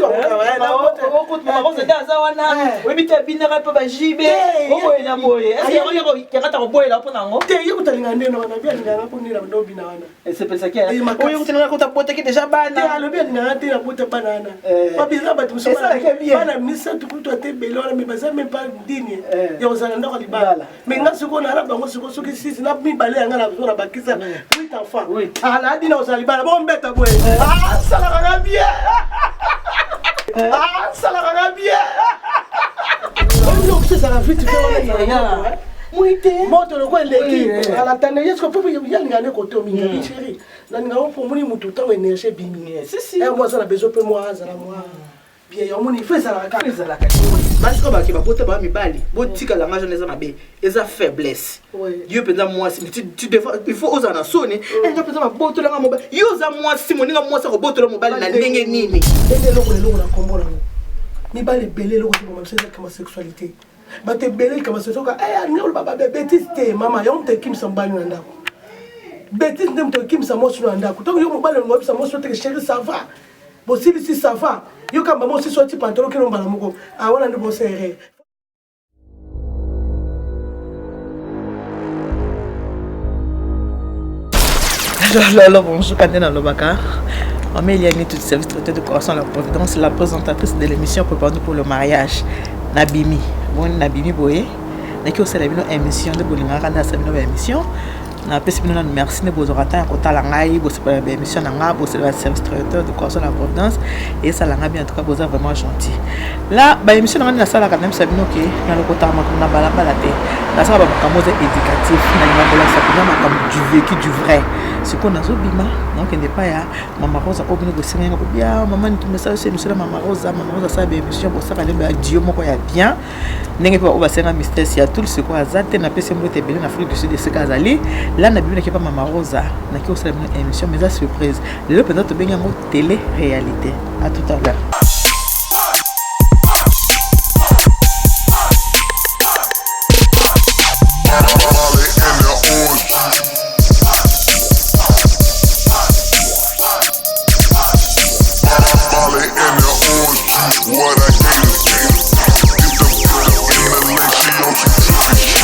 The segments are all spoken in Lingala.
Balakisi bango aza wana, oyebi te, abinaka mpe bajibe oboye na boye. Yakata koboyela mpo nango. Te, ye kuta alinga ndenge wana, bi alingaka mpo ndenge na bando obina wana. Esepesaki oyo kutenga kuta botaki déjà bana. Alobi alingaka te na bota bana wana. Babeza bato mosusu bana misato kutu ate ebele wana, mais baza même pas digne ya kozala ndako ya libala. Mais nga sikoyo naa na bango sikoyo, soki sisi na mibale yanga na zo na bakisa huit enfants, ala dina kozala libala, bombeta boye, asalaka nga bien, asalaka nga bien. Oyo ezala vite fait. Moto loko eleki alatanda ye siko mpo yalinga nde kote omingi abi chéri, nalinga ngo mpo omoni motu ntango énergie ebimi, mwa aza na besoin mpe mwa azala mwa bien. Ya omoni, il faut ezalaka kaka. Ezalaka. Basi oyo bake babota baa mibali, botika langage wana, eza mabe, eza faiblesse. Yo mpenza mwasi, il faut ozala na soni. Nga mpenza babotolanga mobali. Yo oza mwasi, moninga mwasi akobotola mobali na ndenge nini? Ndenge eloko eloko na kombo nango mibali ebele, eloko toboma biso eza kama sexualité. Bato ebele likama soka alingi oloba babêtises te. Mama, yango moto ekimisa mobali na ndako, bêtise nde moto ekimisa mwasi na ndako. Ntango yo mobali olingo oyebisa mwasi oteke chéri, ça va, bosilisi, ça va, yo kamba mosisi oti pantalon kino mbala moko awana nde bosa erreur. Alors, bonjour, Kande Nalobaka. Mama Eliane, tout service traiteur de Correction la Providence, la présentatrice de l'émission Préparons pour le mariage. Nabimi. Bon, Nabimi boye. Naki osala bino émission nde bolingaka nde asala bino ba émission. Napesi bino nanu merci nde bozwaka ntango ya kotala ngai, bosepela ba émission na nga, bosepela service traiteur de Correction la Providence, esala nga bien. En tout cas, boza vraiment gentil. La ba émission na ngai nde nasalaka, nayebisa bino ke nalokotaka makambo na balabala te, nasala bamakambo eza éducatif, nalinga kolakisa mpenza makambo du vécu, du vrai. Sikoyo nazobima, nakokende epai ya Mama Rosa oyo bino bosengaki na kobia. Mama nitumesala so émission na Mama Rosa. Mama Rosa asala baémission, bosaka lembe ya dio moko ya bien ndenge mpe oyo basenga mystère ya tout. Sikoyo aza te, napesi mbote ebele na Afrique du Sud esika azali. La na bino naki epa Mama Rosa, naki kosala bino émission, mais eza surprise. Lelo mpenza tobengi yango télé réalité. À tout à l'heure. What I gave her. Get the in the lake, she on some trippy shit.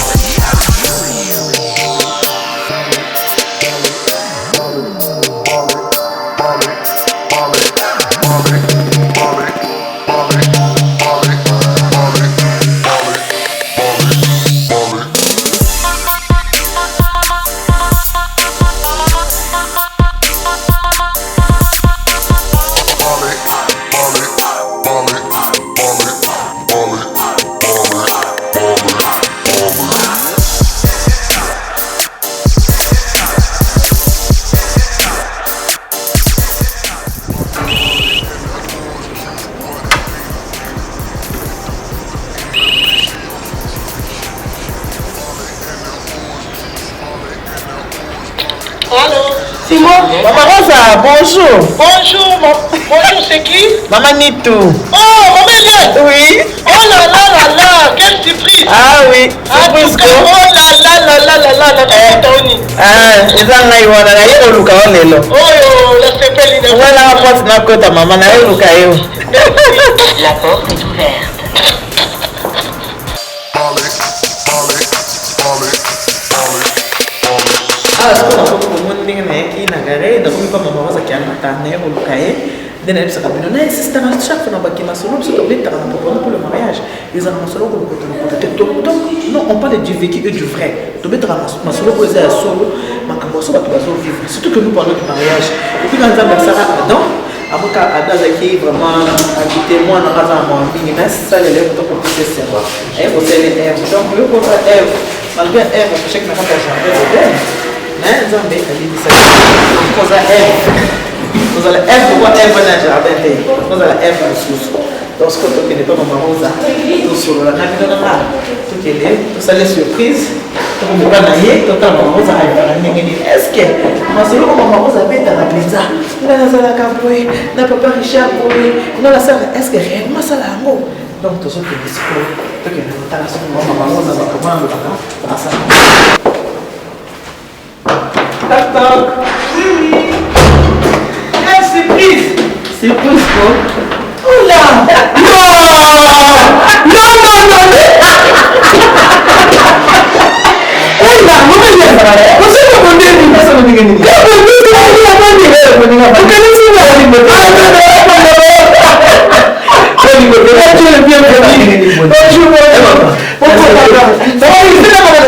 Allô? Simon, Maman Rosa, bonjour. Bonjour, bonjour, c'est qui? Maman Nitou. Oh, maman Eliane. Oui. Oh là là là là, quelle surprise. Ah oui. En tout cas, oh là là là là là là, là, Tony. Ah, eza ngai wana, naye koluka yo lelo. Oh, la sepeli na. Wana porte nakota, mama, naye koluka yo. La porte est ouverte. Awa sikoyo nakomi komoni ndenge nayaki na gare, nakomi mpa Mama Rosa Kiangata, naye koluka ye. Nde nayebisaka bino na insistaka chaque fois na baki masolo biso tobetaka na Préparons pour le mariage, ezala masolo kolokoto lokoto te. Donc non, on parle du vécu et du vrai. Tobetaka masolo oyo eza ya solo, makambo ya so bato bazovivre, surtout que nous parlons du mariage. Et puis na Nzambe asala Adam, amoka Adam azalaki vraiment habité, mwana nga aza na mawa mingi, nasalela ye moto akopesa esengo, aye kosala Eve. Donc yo kota Eve, malgré Eve apeshaki na kati ya jardin d'Eden, mais Nzambe alimbisaki. Koza Eve, kozala Eve lokwa Eve na jardin te, kozala Eve mosusu. Donc sikoyo tokende mpe Mama Rosa, tosolola na bino na nga, tokende tosala surprise, tokomoka na ye, totala Mama Rosa alingaka ndenge nini. Est-ce masolo ko Mama Rosa abetaka mpenza, nga nazalaka boye na papa Richard boye, nga nasalaka, est ce que réellement asala yango? Donc tozokende sikoyo, tokende kotala soki Mama Rosa makambo alobaka asala. Toc toc. Oui oui. Quelle surprise! Surprise quoi? Oh Non! Non, non, non! Oyo, mobali azalaka ye. Ozali kondeni, nasala ndenge nini? Okanisi nga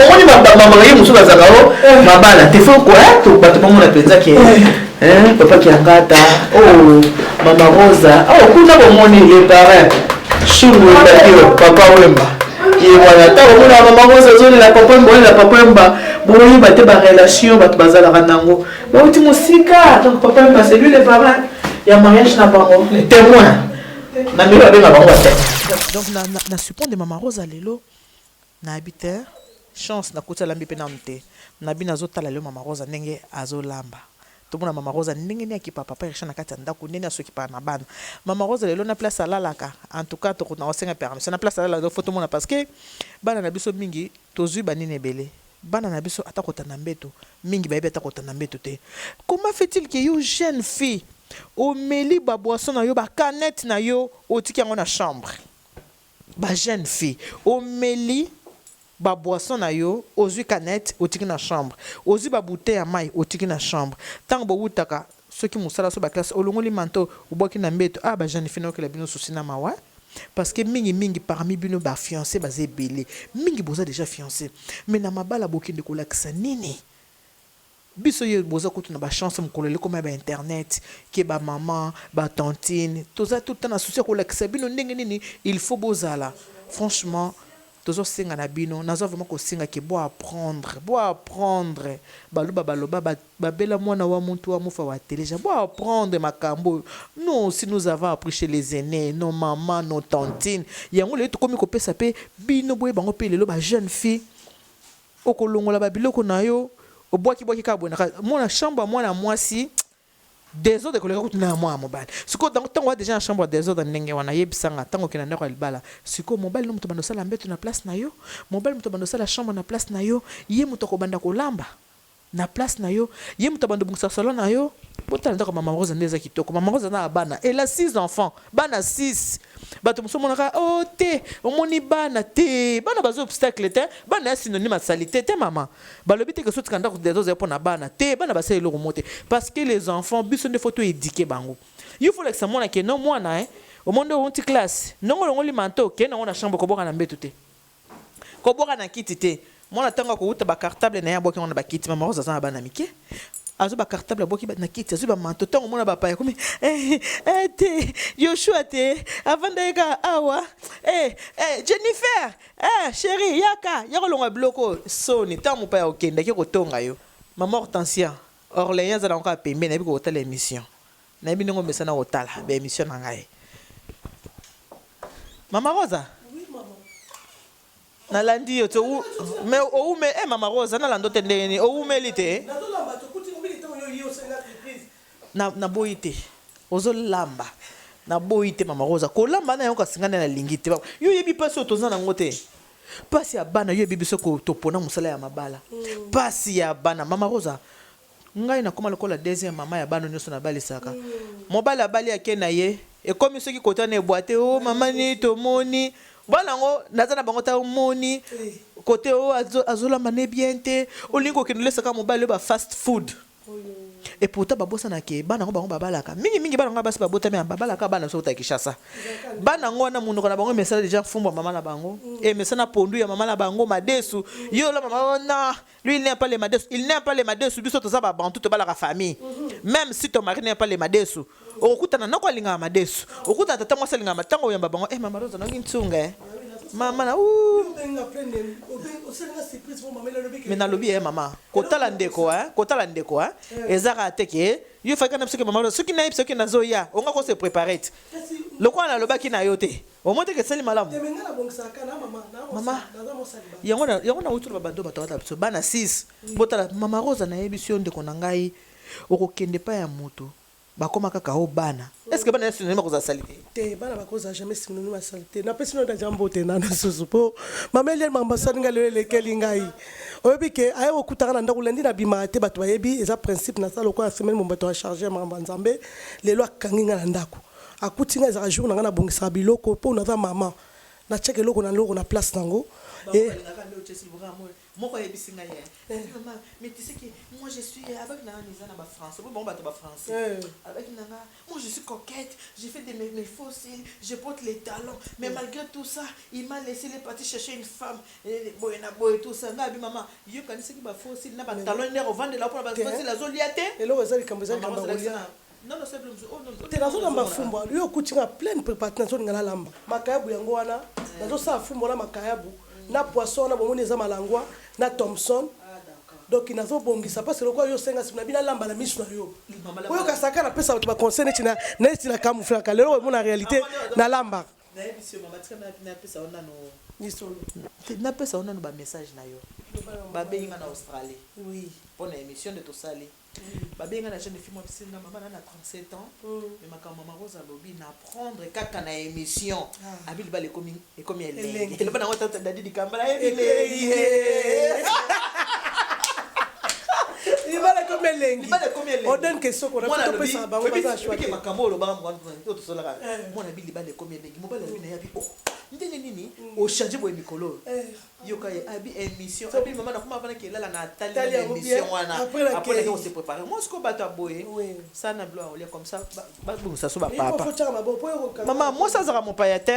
omoni bamama ye mosusu bazalaka o mabala te fo bato bamona mpenza ke papa kiangata o mama rosa o kuna bomoni le parrain shungu ebakio papa wemba ye wana ntango omona mama rosa azolela papa wemba olela papa wemba boyeba te barelation bato bazalaka nango bauti mosika. Donc papa wemba, c'est lui le parrain ya mariage na bango, le témoin na milo babenga bango batémoin. Donc na supponde mama Rosa lelo nayebi te chance nakuti alambi mpe nanu te. Nabi nazotala lelo mama Rosa ndenge azolamba. Tomona mama Rosa ndenge nini akipa papa Richard na kati ya ndako, ndenge asokipaka na bana. Mama Rosa lelo na place alalaka, en tout cas tokona kosenga permission na place alalaka. Faut tomona, parce que bana na biso mingi tozwi banini ebele. Bana na biso ata kotanda mbeto, mingi bayebi ata kotanda mbeto te. Comment fait-il que yo jeune fille omeli baboisson na yo, bacanette na yo, otiki yango na chambre? Bajeune fille, omeli baboisson na yo, ozwi canette, otiki na chambre, ozwi babouteille ya mai, otiki na chambre. Ntango bowutaka soki mosala so baclasse, olongoli manteau, obwaki na mbeto. Ah, bajeune fille, naokela bino susi na mawa, parce que mingimingi parmi bino bafiancé baza ebele. Mingi boza déjà fiancé, mais na mabala bokende kolakisa nini? Biso ye boza kutu na bachance, mokolo elekoma ya bainternet ke bamama, batantine, toza tout na souci ya kolakisa bino ndenge nini il faut bozala. Franchement, tozosenga na bino, naza vraiment kosenga ke bo apprendre, bo apprendre. Baloba baloba babela mwana wa muntu wa mufa wa teleja. Bo apprendre makambo oyo. Nous aussi, nous avons appris chez les aînés, nos mamans, nos tantines. Yango lelo tokomi kopesa mpe bino boye bango mpe. Lelo bajeune fille, okolongola babiloko na yo, obwaki-bwaki kaka boye na mona chambre ya mwana mwasi, désordre koleka kutu na ya mwana mobali. Sikoyo ntango wa déjà na chambre ya désordre ndenge wana, yebisanga, ntango okende na ndako ya libala, sikoyo mobali no moto banda osala mbeto na place na yo, mobali moto banda osala chambre na place na yo, ye moto akobanda kolamba na place na yo, ye moto abanda obongisa salon na yo. Botala ndako ya mama Rosa nde eza kitoko. Mama Rosa na bana, elle a six enfants, bana 6. Bato mosusu omonaka o te, omoni bana te, bana baza obstacle te, bana ya synonyme ya saleté te. Mama balobi te ke sotika ndako désordre mpo na bana te. Bana basala eloko mo te, parce que les enfants, biso nde faut toéduquer bango. Yo faut olakisa mwana ke no mwana omoni nde outi classe, ndongo olongoli manteau, okende nango na chambre, koboka na mbeto te, kobwaka na kiti te. Mwana ntango akowuta, bacartable na ye abwaki yango na bakiti. Mama Rose aza na bana mike, azwi bacartable, abwaki na kiti, azwi bamanteau. Ntango omona bapaya komi te, Yoshua te, avanda ye kaka awa. Jennifer, chéri, yaka ya kolonga biloko soni. Ntango mopaya okendaki kotonga yo, mama Hortensia Orléans aza nango kaka pembeni. Nayebi kokotala émission, nayebi ndenge omesana kotala baémission na ngai. Mama Rosa, nalandi yo te, mais oume mama Rosa, nalandi yo te. Ndenge nini oumeli te? Naboyi te ozolamba, naboyi te. Mama Rosa, kolamba na yango kasi ngai nde nalingi te. Yo oyebi mpasi oyo toza nango te, mpasi ya bana. Yo yebi biso topona mosala ya mabala, mpasi ya bana. Mama Rosa, ngai nakóma lokola deuxième mama ya bana nyonso nabalisaka. Mobali abali, ake na ye, ekomi soki kota na ebwa te. O mama nini tomoni bana yango, naza na bango ta omoni kote oyo azolamba ne bien te. Olingi kokende olesaka mobali oyo ba fast food, et pourtant babosanaka bana yango. Bango babalaka mingimingi, bana yango basi babotami, babalaka bana biso kota Kinshasa. Bana yango wana, monoko na bango emesana déjà fumbwa mama na bango, emesana pondu ya mama na bango, madesu. Yo la mama, oh, non, lui il n'aime pas les madesu, il n'aime pas les madesu. Biso toza babantu, tobalaka famille. Même si ton mari n'aime pas les madesu, okokutana noko alingaka madesu, okutana tata mwasi alingaka. Ntango oyamba bango, mama Rosa, nangi ntsunga, mama na me nalobi ye mama kotala ndeko, kotala ndeko, eza kaka te ke yo faki na biso ke mama Rosa, soki nayebi soki nazoya, onga ko se préparer te lokola nalobaki na yo te. Omoi te ke esali malamu, mama. Yango nauti loba, bando bato bata biso bana 6. Botala mama Rosa, nayebisi yo ndeko na ngai, okokende epai ya moto, bakóma kaka o bana. Est ce que bana ya synonyme bakozala saleté? Te, bana bakozala jamais synonyme ya saleté. Napesi no deja mbote nano susu mpo mama Eliane, makambo asali ngai lelo elekeli ngai. Oyebi ke aye kokutaka na ndako lundi, nabimaka te, bato bayebi, eza principe nasala lokola semaine mo bato acharge ya makambo ya Nzambe. Lelo akangi ngai na ndako. Akuti nga, ezalaka jour na nga, nabongisaka biloko mpo naza mama, natiaka eloko na eloko na place nango. Bango balingaka nde otie silibra mo moko. Ayebisi ngai ye: "Mama, mais tu sais que moi je suis avec nanga eza na bafrançais, po bango bato bafrançais." Avec nanga: "Moi je suis coquette, j'ai fait mes faux cils, je porte les talons, mais malgré tout ça il m'a laissé, il est parti chercher une femme." Boye na boye, tout ça. Ngai abi: "Mama, yo kanisaki bafaux cils na batalon nde ovandela mpona bafaux cils azolia te?" Eloko eza likambo, eza likambo ya kolia. Non, non, c'est oh, non. Te, nazolamba fumbwa. Yo okuti nga pleine préparé, nazolinga nalamba makayabu. Yango wana nazosala fumbwa na makayabu na poisson wana. Bomoni, eza malangwa na thomson. Donc nazobongisa parce lokola yo osenga nsima na bino alamba na miso na yo, oyo kasaka napesa bato baconseil neti na camouflaka. Lelo omona réalité, nalambaka. Nayebisi yo, mama, tika napesa yo nano. Lisolo. Napesa yo nano bamessage na yo. Babengi nga na Australie mpo na émission nde tosali. Babengi nga na jeune fille mwa bisinga: "Mama, na 37 ans, mais makambo mama Rose alobi na prendre kaka na émission." Abi libala ekomi elengi. Eloba nango tata Dadi Likamba, nayebi elengi. Libala ekomi elengi. Libala ekomi elengi. Oden kesoko na topesaka bango, baza choix te. Makambo oyo olobaka oyo tosolaka, mwana bi libala ekomi elengi. Mobali abi na ye abi: "Oh, ndenge nini ochange boye mikolo oyo?" Yoka ye, abi émission, abi: "Mama, nakoma avanaki elala na atali Tali na yango émission bien. wana." Après la Après kei. nake kose préparer. Moi sikoyo, bato ya boye sana bilo aolia comme ça, babongisa so Il bapapa. faut tiaka maboko po ekoka. Mama, mwasi azalaka mopaya te.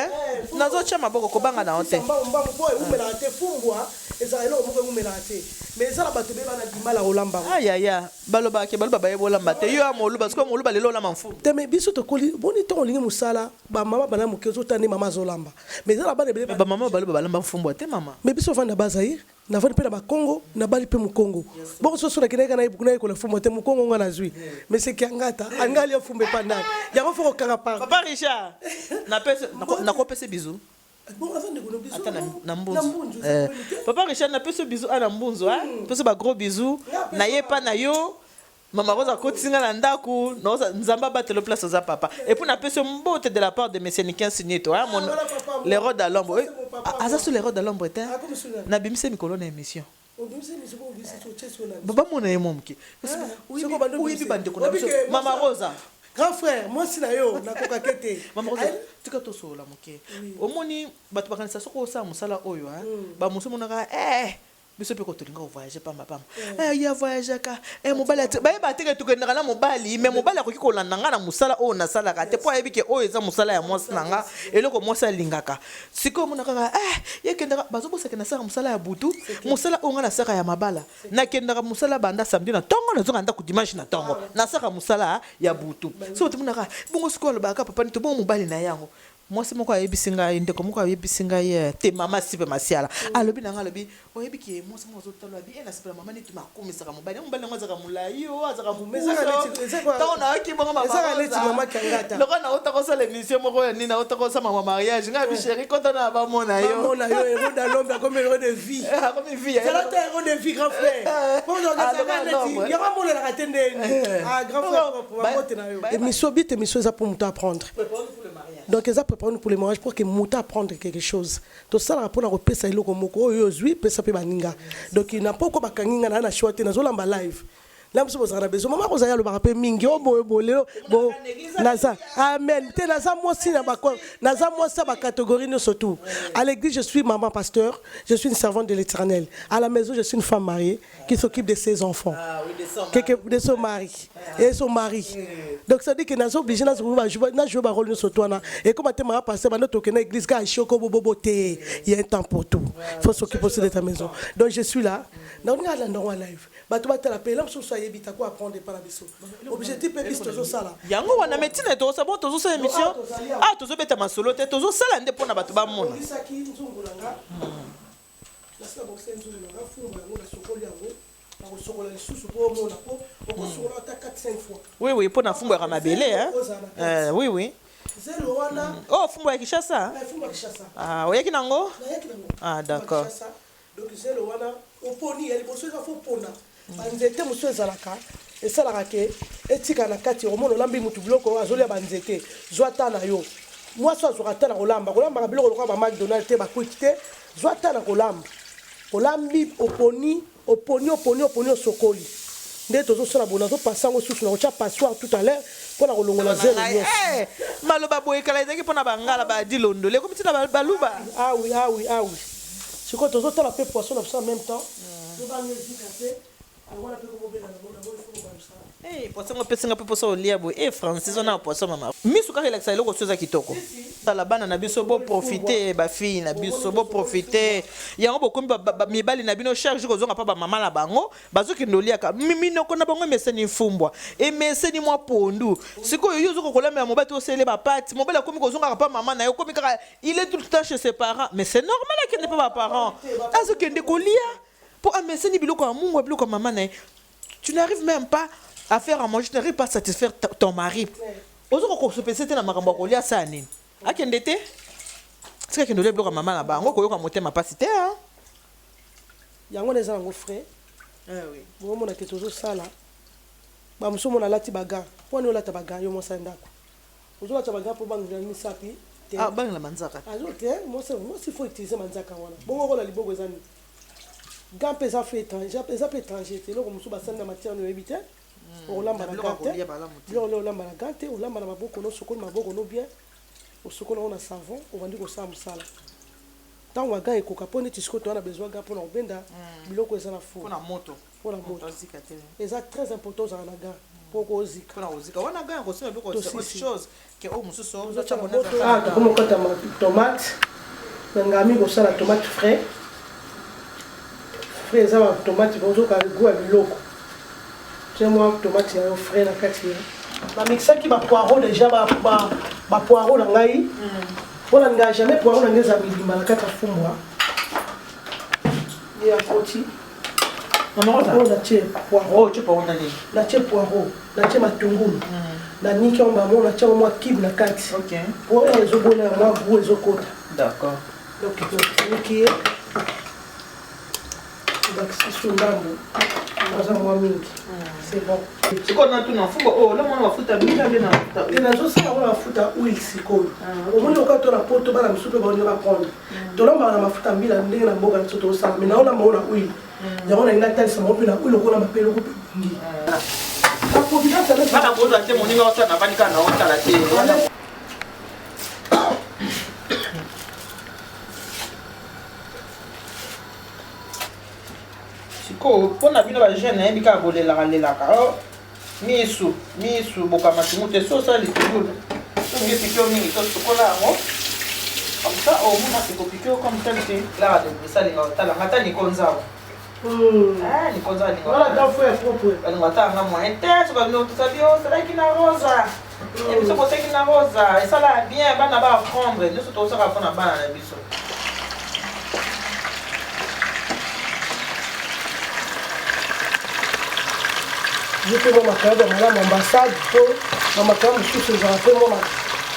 Nazotia maboko, kobanga na yo te. Mbango mbango mpo ewumelaka te. Fumbwa ezala eloko moko ewumelaka te, mais eza na bato ebele bana dimala kolamba. Ayaya, balobaka ke baloba baye bolamba te. Yo ya moluba, sikoyo moluba lelo olamba mfumu. Te, mais biso tokoli boni, ntongo olingi mosala, bamama bana moke, ozotala nde mama azolamba, mais eza na bana ebele. Bamama baloba balamba mfumbwa te, mama. Mais biso ovanda Bazaire, navandi mpe na Bakongo, nabali mpe mokongo. Bongo soso nakendaki nayekola fumbwa te. Mokongo nga nazwi, mais sekiangata anga alia fumba epa ndani yango. Fo kokanga par Papa Richard, nakopesa bizu. Bongo aza ndeko na biso. Ata na Na mbunzu. mbunzu. Papa Richard, napesi yo bizu a na mbunzu, pesi bagros bizu na ye epa na yo. Mama Rose akotisi nga na ndako. Nzambe abatelo place oza, papa. Et puis napesi yo mbote de la part de monsieur Nikin Sinito, mon Voilà, papa, le roi d'alombre. Ça, c'est mon papa, Aza moi. sur le roi d'alombre te. Ah, comme celui-là. Nabimisi mikolo na émission. Obimisi miso po obimisi, otie so na Bamona ye mwa moke. Soko bando Oyebi obimisi. bandeko na biso. Oyebi ke Mama Rosa. Grand frère, mwasi na yo nakokake te. Mama Rosa, tika tosolola moke. Omoni, bato bakanisa soki osala mosala oyo, bamosu omonaka biso mpe kotolinga kovoyage pamba pamba. Ye avoyageaka, mobali ate bayeba teke tokendaka na mobali, mais mobali akoki kolanda nga na mosala oyo nasalaka te, mpo ayebi ke oyo eza mosala ya mwasi na nga, eloko mwasi alingaka. Sikoyo omona kaka ye kendaka, bazobosaka nasalaka mosala ya butu, mosala oyo nga nasalaka ya mabala. Nakendaka mosala banda samedi na ntongo, nazonga ndako dimanche na ntongo. Nasalaka mosala ya butu. So tomonaka bongo. Sikoyo alobaka papa nito bongo mobali na yango. Mwasi moko ayebisi ngai, ndeko moko ayebisi ngai te, mama Sipe Masiala alobi na ngai, alobi: "Oyebi ke mwasi moko azotala abi e nasepela mama neti makomisaka mobali. Mobali yango azalaka molai, o azalaka mobuso." Nayoki bongo. Ezaka neti mama Kiangata. Loko nauta kosala émission moko ya nini, nauta kosala mama mariage, ngai abi: "Chéri, kota na bamona yo." Bamona yo héros d'alombe, akomi héros de vie. Akomi vie. Zala te héros de vie, grand frère. Yango amonelaka te ndeni. Ah, grand frère propre, babote na yo. Émission bit, émission eza pour moto apprendre. Donc eza préparé pour le mariage, pour que moto apprendre quelque chose. Tosalaka mpona kopesa eloko moko oyo ozwi, pesa mpe baninga. Donc na poko bakangi nga na choix te, nazolamba live la mosusu. Bozalaka na besoin mama kozali, alobaka mpe mingi o boye boye. Lelo bo naza amen te, naza mwasi na bako, naza mwasi ya bacatégorie nyonso tout. À l'église, je suis maman pasteur, je suis une servante de l'Éternel. À la maison, je suis une femme mariée qui s'occupe de ses enfants. Ah oui, de son Quelque, de son mari et son mari. Donc ça dit que naza obligé najouer barôle nyonso to wana. Et comme ate mama pasteur, bando tokende église kaka shoko bobobo te. Il y a un temps pour tout, il faut s'occuper aussi de ta maison. Donc je suis là, naoninga alanda ngo live, bato batala mpe ela mosusu ayebi ta ko apprendre epa na biso. Objectif mpe biso tozosala. Yango wana, mais ntina tozosala bon, tozosala émission. Ah, tozobeta masolo te, tozosala nde mpona bato bamona. Olisaki nzungu na nga, nasila bokisa nzungu na nga, fungo yango nasokoli yango, nakosokola lisusu mpo omona, mpo okosokola ata 4 5 fois. Oui, mpo na fumbu yaka mabele, hein? Oui. Zelo wana. Oh, fumbu ya Kinshasa. Na fumbu ya Kinshasa. Ah, oyaki nango. Nayaki nango. Ah, d'accord. Kinshasa. Donc zelo wana oponi ya liboso eza fo pona banzete mosusu ezalaka, esalaka ke etika na kati. Omona olambi mutu biloko azolia banzete, zwa ta na yo. Mwasi azwaka ta na kolamba, kolambaka biloko lokola ba McDonald te, bakwiki te. Zwa ta na kolamba, olambi, oponi, oponi, oponi, oponi, osokoli. Nde tozosala boye, nazopasa yango susu, nakotya passoire tout à l'heure. Mpo na kolongola zelo nyonso. Eh, maloba boye kala ezalaki mpo na bangala badi londole ekomi ntina baluba. Ah oui, ah oui, ah oui. Sikoyo tozotala mpe poisson na biso en même temps. Tobanga ezika te. Yango wana mpe komobela na mona boye fo kobalusa. Eh, poisson ngo epesi nga mpe mposa olia boye. Eh, Francis wana poisson mama. Misu kaka elakisa eloko so eza kitoko. Tala bana na biso bo profiter ba fille na biso bo profiter. Yango bokomi ba mibali na bino chaque jour kozonga pa ba mama na bango. Bazokende oliaka minoko na bango emeseni mfumbwa emeseni mwa pondu sikoyo yo ozokoka kolambela mobali to osele bapati mobali akomi kozongaka pa mama na ye okomi kaka il est tout le temps chez ses parents mais c'est normal akende pa baparents azokende kolia mpo ameseni biloko ya mungwa biloko ya mama na ye. Tu n'arrives même pas à faire à manger, tu n'arrives pas à satisfaire ton mari. Ozokoka kosepese te na makambo ya kolia asala nini akende te tika akende olia biloko ya mama na bango koyoka motema mpasi te hein? Yango wana eza nango frais. Eh oui. Bomona ke tozosala ba mosusu omona alati ba gants. Mpo nini olata ba gants yo mwasi ya ndako? Ozolata ba gants mpo bangela misapi te. Ah, bangela manzaka. Azo te, mwasi mwasi faut utiliser manzaka wana. Bongo kola liboko eza nini? Gants mpe eza fait étranger, eza mpe étranger te. Eloko mosusu basali na matière oyebi te. Okolamba na gants te. Biloko nde olamba na gants te, olamba na maboko no, osokoli maboko no bien. Osokoli yango na savon, obandi kosala mosala. Ntango ba gants ekoka mpo neti sikoyo toza na besoin gants mpona kobenda biloko eza na four. Mpona moto. Mpona moto. Eza très important ozala na gants mpo okozika. Mpona kozika. Wana gants ya kosimba biloko c'est autre chose que oyo mosusu ozotia moto. Ah, tokomi kokata tomate. Nangami kosala tomate frais. Frais eza ba tomate bozoka goût ya biloko. Tie mwa tomate na yo frais na kati ya. Bamixaki ba poireau déjà ba ba ba poireau na ngai. Mpona ngai jamais poireau na ngai eza mibimba na kati ya fumbwa. Ye akoti. Oyo natie poireau. Natie poireau, natie matungulu. Naniki yango bango natie yango mwa kibe na kati. Po oyo ezobola ya mwa goût ezokota. D'accord. Donc niki ye. Bakisi su ndambo. Aza mwa mingi. C'est bon. Sikoyo natuna mfuba oyo olomona mafuta mingi abe na mafuta te nazosala yango na mafuta huile sikoyo. Omoni lokola to na poto bana misusu mpe baolinga baprendre. Tolambaka na mafuta mbila ndenge na mboka na biso tozosala mais naolamba yango na huile. Yango nalingi natalisa bango mpe na huile okolamba mpe eloko mpe ebongi. Na providence bana kozwa te moninga osala navandi kaka na otala te. Sikoyo mpo na bino ba jeune nayebi kaka bolelaka lelaka oh, misu misu bokamati mu te so osala litungulu soki epiki yo mingi tosukola yango comme ça omona ekopiki yo comme tel te laka esalinga otala nga ata niko nzao. Ah, niko nzao alinga otala nga moyen te soki bino tosabi osalaki na rosa biso bosaki na rosa esala bien bana ba apprendre nyonso tozosaka mpona bana na biso. Ye mpe mwa makayabo ya malamu ambassade mpo bamakayabo mosusu ezala mpe mwa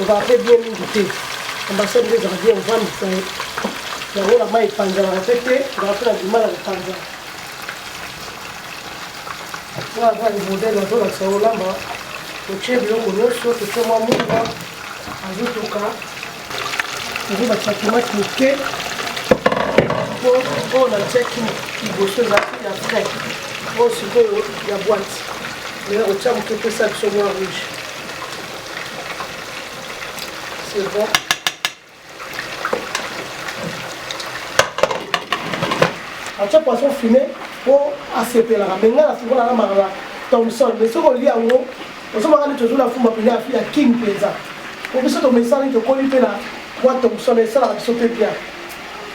ezala mpe bien mingi te. Ambassade nde ezala bien ovandisa yango na mai epanzanaka mpe te, ezala mpe na bima na kopanzana. Wana aza modele azolakisa olamba totie biloko nyonso, totie mwa mungwa azotoka, tozobakisa tomate moke mpo oyo natiaki liboso ezalaki ya frais, oyo sikoyo ya boite mais kotia moke epesa biso mwa rouge. C'est bon. Atia poisson fumé mpo asepelaka mais ngai nafungola nalambaka na Thomson mais soki olia yango ozomaka neti ozwi na fumba mpenza ya king mpenza po biso tomesani tokoli mpe na mwa Thomson esalaka biso mpe bien.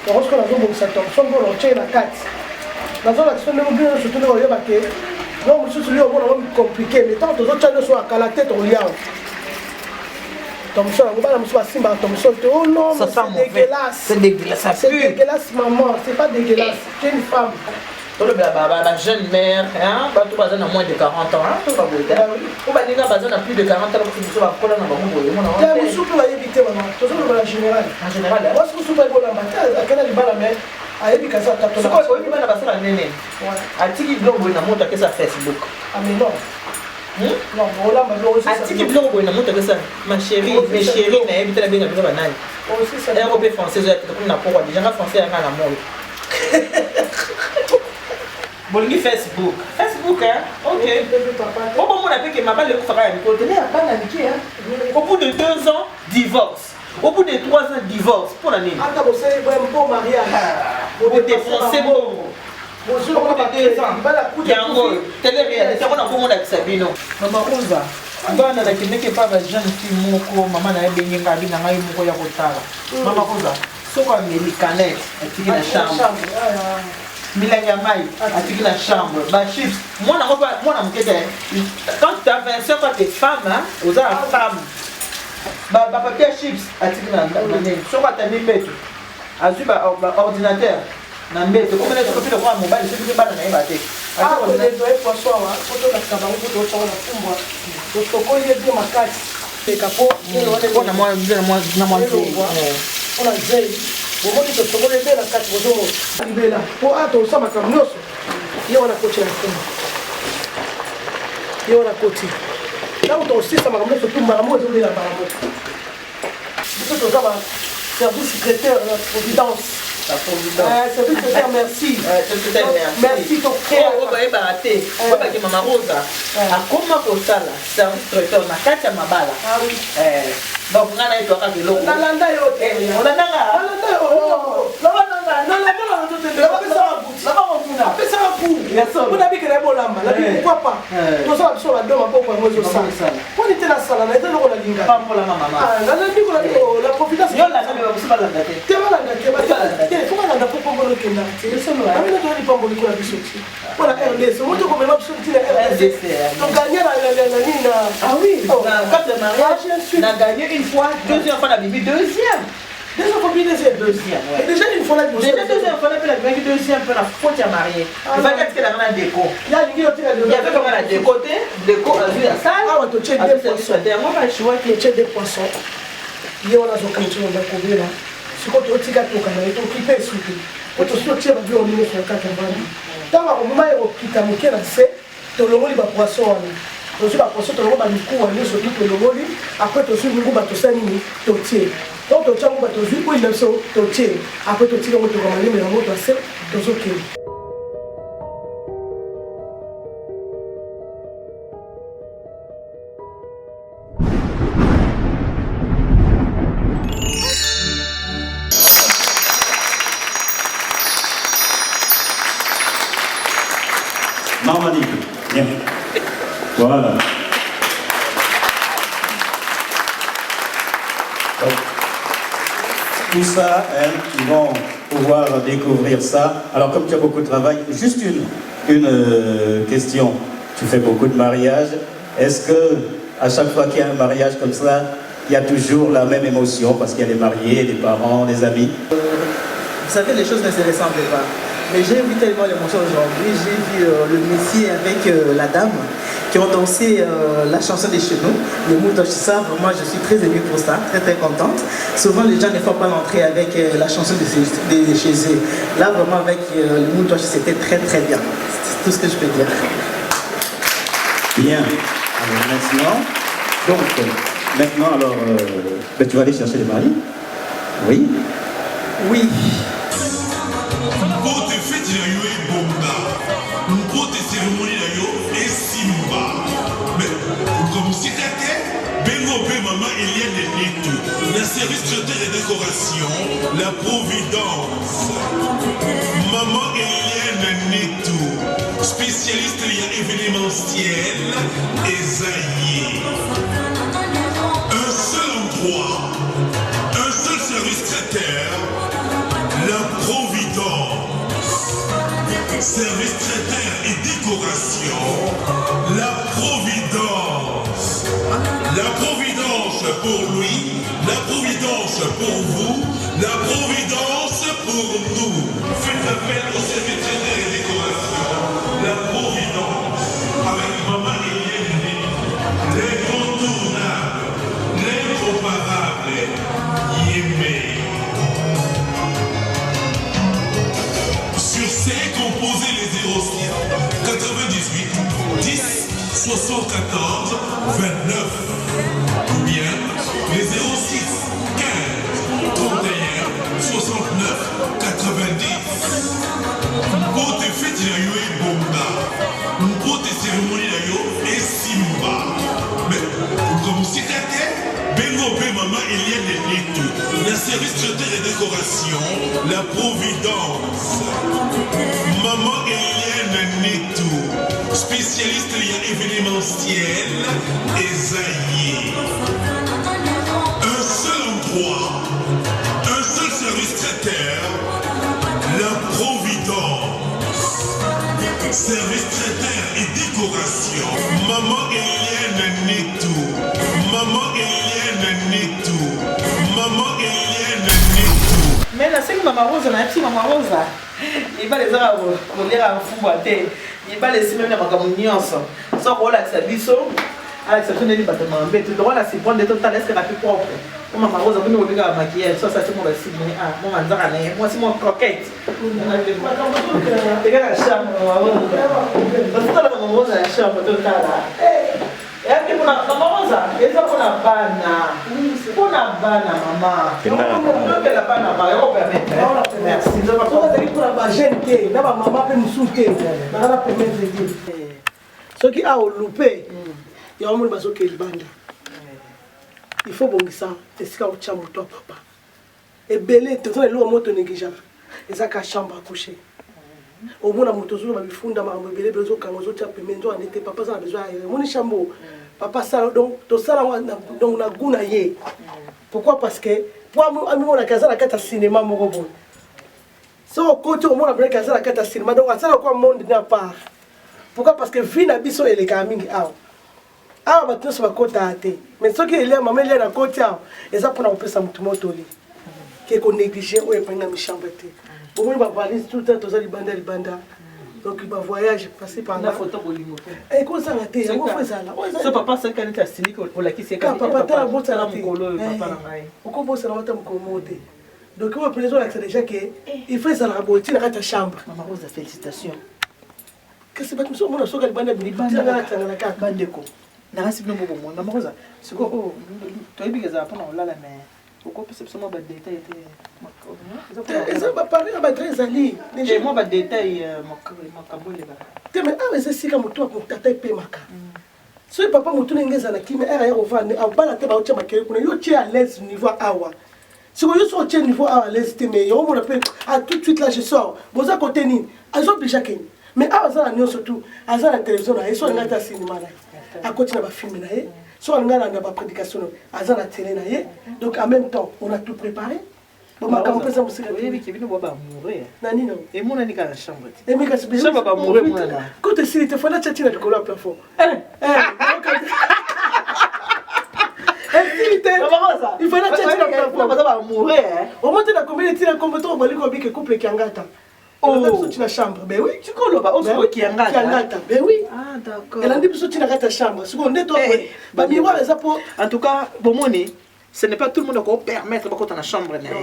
Yango sikoyo nazobongisa Thomson mpo nakotie na kati nazolakisa ndenge bino nyonso tondenge oyeba ke no mosusu yo omona ngo compliqué mais ntango tozotya nyonso ya kala te tokolia yango Thomson yango bana mosusu basimbaka Thomson te. Oh non, ça c'est dégueulasse. C'est dégueulasse, ça C'est dégueulasse maman, c'est pas dégueulasse. Tu es une femme. Tolobela ba jeune mère, hein, bato baza na moins de 40 ans, hein, to baboye te. Po baninga baza na plus de 40 ans, biso bakola na bango boye, omona te. Mosusu mpe bayebi te mama, tozoloba na général. En général, mwasi mosusu mpe ayekolamba te, akenda libala mais ayebi kasi ata sikoyo oyebi bana basala nene atiki biloko boye na moto akesa Facebook. Ah mais non. Non, olamba biloko atiki biloko boye na moto akesa ma chérie, mes chérie, nayebi te nabenga bino banani. Ero mpe français ezoya te, tokomi na pokwa deja nga français yanga na moi. Bolingi Facebook. Facebook, hein? Ok. Po bomona pe ke mabala ekufaka ya mikolo te, na ya bana mike, hein? Au bout de 2 ans, divorce. Au bout de 3 ans, divorce. Mpo na nini? Ata bosali bon mariage, bodépenser bongo. Au bout de 2 ans, yango télé réalité yango nakomonakisa bino. Mama Rosa, bana nakendeki epa ba jeune fille moko, mama na ye abengi ngai, abi na ngai moko ya kotala. Mama Rosa, soko ameli canette, atiki na chambre, milangi ya mai atiki na chambre, bachips. Mwana ngo, mwana moke te. Quand tu as 25 ans, t'es femme, hein, oza ya femme, bapapier ya chips atiki na nini. Soko atandi mbeto, azwi baordinateur na mbeto, komona soki mpe lokola mobali, soki mpe bana na ye bate. Awa poisson awa, po tolakisa bango, po tootyango na fumbwa, tosokoli ye bien makasi peka po mpona mwa mpona zei. Bomoni, tosokoli ebe na kati, bozomona libela po a tosala makambo nyonso. Ye wana koti na fumbwa, ye wana koti. Ntango tosisa makambo nyonso, tu makambo ezolela mbala moko. Biso toza ba service traiteur na Providence. Service traiteur, merci, merci. Oyo bayebaka te, oyebaki Mama Rosa akoma kosala service traiteur na kati ya mabala. Donc ngai na ye twakaka eloko. Nalanda yo te. Olandanga. Nalanda yo, apesaka ku mpona bikela ye bolamba nabi. Pourquoi pas? Tozala biso bado maboko yango ezosala mponi te. Nasala na eza eloko nalinga. Nalandi la Providence te, balanda te, te fo balanda mpo pambolo ekendaka te. Bamina toza lipamboli kola biso ti mpona RDC omo tokomema biso ntina RDC, togagner na nini na Ah oui, na carte de mariage, na gagné une fois, deuxième fois na bibi deuxième. Deuxième fois, bien deuxième. Deuxième, ouais. Et déjà une fois là. Déjà deuxième fois, na bimaki deuxième fois na faute ya marié. Efaki atikelanga na déco. Ya alingi yotika. Ya pe kanga na déco te, déco azwi ya salle. Awa totie deux poissons. Yango bachoix. Totie deux poissons. Ye wana azokanga na kobela. Sikoyo totika tokanga ye, tokipe esuki po tosi totie babiloko nyonso na kati ya vandi. Ntango akomoma ye kokita moke na se, tolongoli bapoisson wana, tozwi bapoisson, tolongoli bamikuwa nyonso tu tolongoli. Après tozwi nguba, tosali nini? Totie. Donc totia nguba, tozwi huile na biso, totie. Après totika yango toka malemi na moto ase, tozokende. Maman viens. Voilà. Donc, tout ça, hein, ils vont pouvoir découvrir ça. Alors, comme tu as beaucoup de travail, juste une question. Tu fais beaucoup de mariages. Est-ce que à chaque fois qu'il y a un mariage comme ça, il y a toujours la même émotion parce qu'il y a les mariés, les parents, les amis? Vous savez, les choses ne se ressemblent pas. Mais j'ai vu tellement l'émotion aujourd'hui. J'ai vu le monsieur avec la dame qui ont dansé la chanson de chez nous, le Moutochissa. Vraiment, je suis très émue pour ça, très très contente. Souvent, les gens ne font pas l'entrée avec la chanson de chez eux. Là, vraiment, avec le Moutochi, c'était très très bien. C'est tout ce que je peux dire. Bien. Alors maintenant, donc, maintenant, alors, ben, tu vas aller chercher les mariés? Oui. Oui. Mpote feti na yo ebonga, mpote cérémonie na yo esimba, mais oluka mosika te, bengo mpe Mama Eliane Nitu na service traiteur et décoration La Providence. Mama Eliane Nitu, spécialiste ya événementiel, eza ye. Un seul endroit, un seul service traiteur, La Providence. Service traiteur et décoration, La Providence. La Providence pour lui, la Providence pour vous, la Providence pour nous. Faites appel au service traiteur et décoration, La Providence, avec Maman Eliane, l'incontournable, l'incomparable, Yémé. Sur C, composez les 06 98 10 74 29 ou bien les 06 15 31 69 90. Mpote feti na yo ebonga, mpote Service traiteur et décoration, la Providence. Maman Eliane Netou, spécialiste ya événementiel Esaïe. Un seul endroit, un seul service traiteur, la Providence. Service traiteur et décoration. Maman Eliane Netou. Maman Eliane Netou. Maman Eliane Netou. Mais nasengi mama Rosa, nayebisi mama Rosa, mibali ezaka koliaka mfumbwa te, mibali esimami na makambo nyonso. Soki olakisa biso, alakisa biso ndeni bato na mbeto, tokola na surprendre totala est-ce que rapi propre. Po mama Rosa bino kolingaka maquillage, so asasi mwa basili ah mwa manzaka na ye, mwasi mwa croquette. Ekaka chambre mama Rosa. Totala mama Rosa na chambre totala. Eyaki mpona mama Rosa, eza mpona bana. Mpona bana mama. Tokela bana ba yoko permettre. Merci. Soki ezali mpona bajeune te na bamama mpe mosusu te nanga na permettre te soki awa olupe yango moni bazokee libanda il faut bongisa esika otya moto ya papa ebele toza na eloko moko tonegligeaka eza ka chambre à coucher omona moto ozoloba bifunda makambo ebele ebele ozokanga ozotia pembeni nzoka nde te papa aza na besoin ya omoni chambre papa asala donc tosala donc na goût na ye. Pourquoi? Parce que po amimonaka aza na kati ya cinéma moko boye, soki okoti omona mpenaki aza na kati ya cinéma, donc asala kwa monde ne à part. Pourquoi? Parce que vie na biso elekaka mingi awa. Awa bato nyonso bakotaka te, mais soki elia mama elia na koti awa eza mpona kopesa motu motoli ke konéglige oyo epangi na michambre te. Bomoni bavalise tout le temps toza libanda libanda, donc bavoyage passé par là, photo bolingo ekozala te, yango fo ezala. So papa soki neti asiliki, olakisi ye. Papa tala, bosala te. Mokolo oyo papa na ngai. Okobosala wata mokolo moko te. Donc oyo mpenza ezolakisa déjà ke il faut ezalaka boye ntina kati ya chambre. Mama Rosa, félicitation. Kasi bato mosusu omona soki libanda libanda kaka. Bandeko, nakasi bino bobomoi mama Rosa sikoyo oyo toyebi ke ezala mpona kolala, mais okopesa biso mwa badetail te? Eza bapari ya badre ezali. Mwa badetail, makambo elekaka. Te, mais awa eza esika motu tata epemaka. Soki papa motu ndenge ezala kimia ere ya kovanda, abala te, baotya makele kuna, yo tie à l'aise niveau awa. Sikoyo yo soki otie niveau awa à l'aise te, mais omona mpe ah, tout de suite là je sors, boza kote nini, azooblige akende. Mais awa aza na nyonso tu, aza na télévision na ye, so alingi ata cinéma na ye, akoti na bafilme na ye, so alingi alanda baprédication na ye, aza na télé na ye. Donc en même temps on a tout préparé. Bon, makambo mpe eza mosika. Oyebi ke bino bwa baamoureux. Na nini? Emonani kaka na chambre te. Emi kasi. Chambre baamoureux emonana. Kote esili te, fanda tia ntina likolo ya plafond. Esili te, il fallait tia ntina plafond. Baza baamoureux. Omoi te na combien ntina kombo to obali kobike couple kiangata. Elandi biso ntina chambre, ben oui. Tikoloba osiko kiangata. Kiangata, ben oui. Ah d'accord. Elandi biso ntina kati ya chambre. Sikoyo nde to bamiroir eza po. En tout cas bomoni, ce n'est pas tout le monde ako permettre bakota na chambre na ye.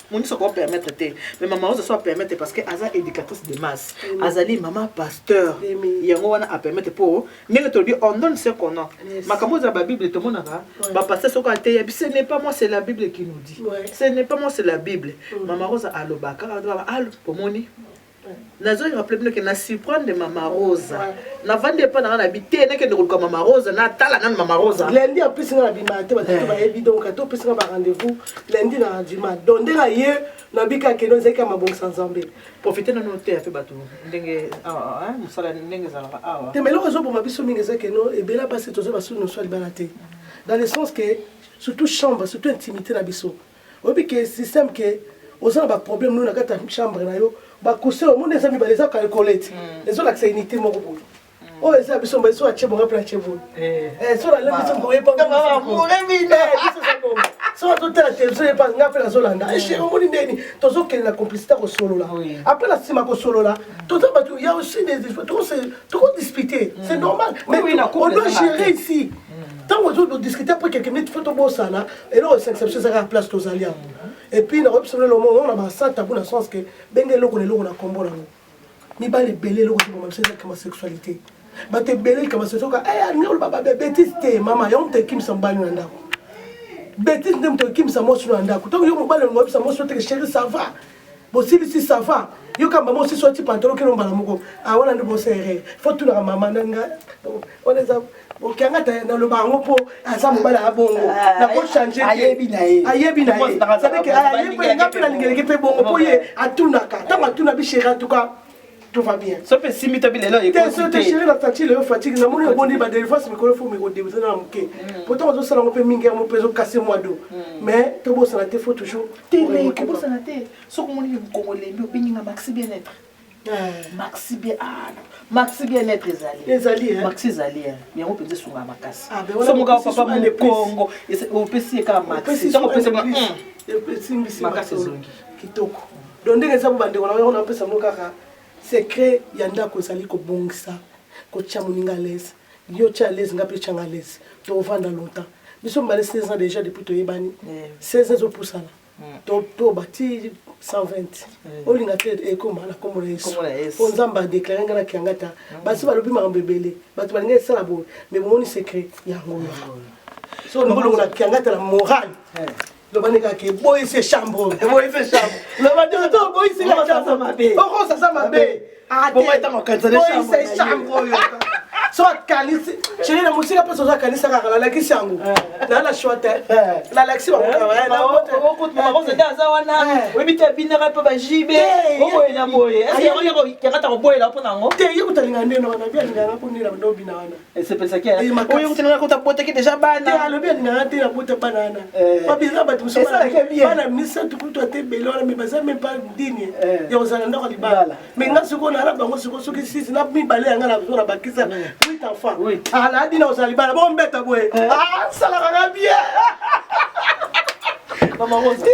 Monisi ako permettre te, mais mama Rosa so apermettre parce que aza éducatrice de masse, azali mama pasteur, yango wana apermettre. Mpo ndenge tolobi, on donne ce qu'on a. Makambo eza babible, tomonaka bapasteur soki ateya, ce n'est pas moi, c'est la Bible qui nous dit. Ce n'est pas moi, c'est la Bible. Mama Rosa alobaka alo. Bomoni, nazoyi rappeler bino ke na surprendre mama Rosa, navandi epa nanga na bi te, nakende koluka mama Rosa, natala nanu mama Rosa. Lundi apesi nga na bima te, bato bayebi, donc ate opesi nga ba rendez-vous lundi na ndima. Donc ndenge aye nabika akende, ezalaki ya mabongisa Nzambe. Profite nano te ape bato ndenge awa mosala ndenge ezalaka awa. Te, mais eloko ezoboma biso mingi eza keno ebele basi toza basusu noso ya libala te, dans le sens que surtout chambre, surtout intimité na biso. Oyebi ke système ke oza na baproblème no na kati ya chambre na yo, bacoussin omoni eza mibale, eza calcolete, ezolakisa unité moko boye. Oyo eza biso mba so atie bonga mpe atie boye, so nalembi so boye, so azotala télévision yepa, nga mpe nazolanda echere. Omoni ndeni tozokende na complicité ya kosolola. Après na nsima kosolola, toza bato ya aussi tokodispute, c'est normal, mais on doit gérer ici. Ntango ozodiscute, après quelques minutes faut tobosana. Eloko esangisa biso ezaka place tozali awa. Et puis nakoyebisa bino lomo na basa tabu na sens ke benge eloko na eloko na kombo nango. Mibali ebele, eloko ezoboma biso ezalaka sexualité. Bato ebele likambo soki alingi oloba babétise te, mama, yango moto ekimisa mobali na ndako. Bétise nde moto ekimisa mwasi na ndako. Ntango yo mobali olingo oyebisa mwasi oteke: "Chéri, ça va?" Bosilisi, ça va. Yoka mama osisi oti pantalon kino mbala moko. Ah wana nde bosa erreur. Faut tunaka mama na nga. Wana eza okianga ta naloba yango mpo aza mobali ya bongo. Ah, Nako changer te. Ayebi na ye. Ayebi na ye. C'est-à-dire que ayebi nga mpe nalingeleki mpe bongo mpo ye atunaka. Ntango atuna bi chéri en tout cas tout va bien. So mpe esimbi to bilelo te so te chéri na senti lelo fatigue namoni obondi ba délivrance mikolo fo miko débute na moke. Pourtant ozosala yango mpe mingi yango mpe ezokase mwa do. Mais tobosana te faut toujours. Te mais kobosana te. Soki omoni mokongo elembi obengi nga maxi bien être. Maxi bien ah maxi bien être ezali. Ezali hein. Maxi ezali hein. Yango mpenza esungaka makasi. Ah, ben wana Soki moka opesi papa soin de plus. mokongo opesi ye kaka maxi. Ntango opesi ye makasi ezongi. Kitoko. Donc ndenge eza bo bandeko na yango napesa ngo kaka secret ya ndako ezali kobongisa kotia moninga à l'aise. Yo tia à l'aise nga mpe tianga à l'aise. Tovanda longtemps. Biso mibale 16 ans déjà depuis toyebani. 16 ans ezopusana. To bati 120 olinga te ekoma na kombo na Yesu po Nzambe a déclaré nga na kiangata basi balobi makambo ebele bato balinga esala boye mais bomoni secret yango oyo so olingi olongola kiangata na morale loba nde kaka eboyisi chambre oyo eboyisi chambre loba nde to oboyisi nga chambre mabe okosa mabe boyisa chambre oyo so akanisi chéri na mosika mpe sozo akanisa kaka nalakisi yango naa na choix te nalakisi bango aza wana oyebi te abinaka mpe bajibe oboye na boye yakata koboyela mpo na yango te ye kuta alinga nde wana bi alingaka mpo nde na obina wana esepesaki oyo kuta kuta botaki deja bana te alobi alingaka te nabota bana wana babeza bato mosusu bana misato kutu ate ebele wana me baza meme pas digne ya kozala ndako ya libala Mais nga sikoyo na bango sikoyo soki sisi na mibale ya nga na zo na bakisa huit enfants. Ah na dina ozala libala bo mbeta boye. Ah salaka nga bien. Mama Rose,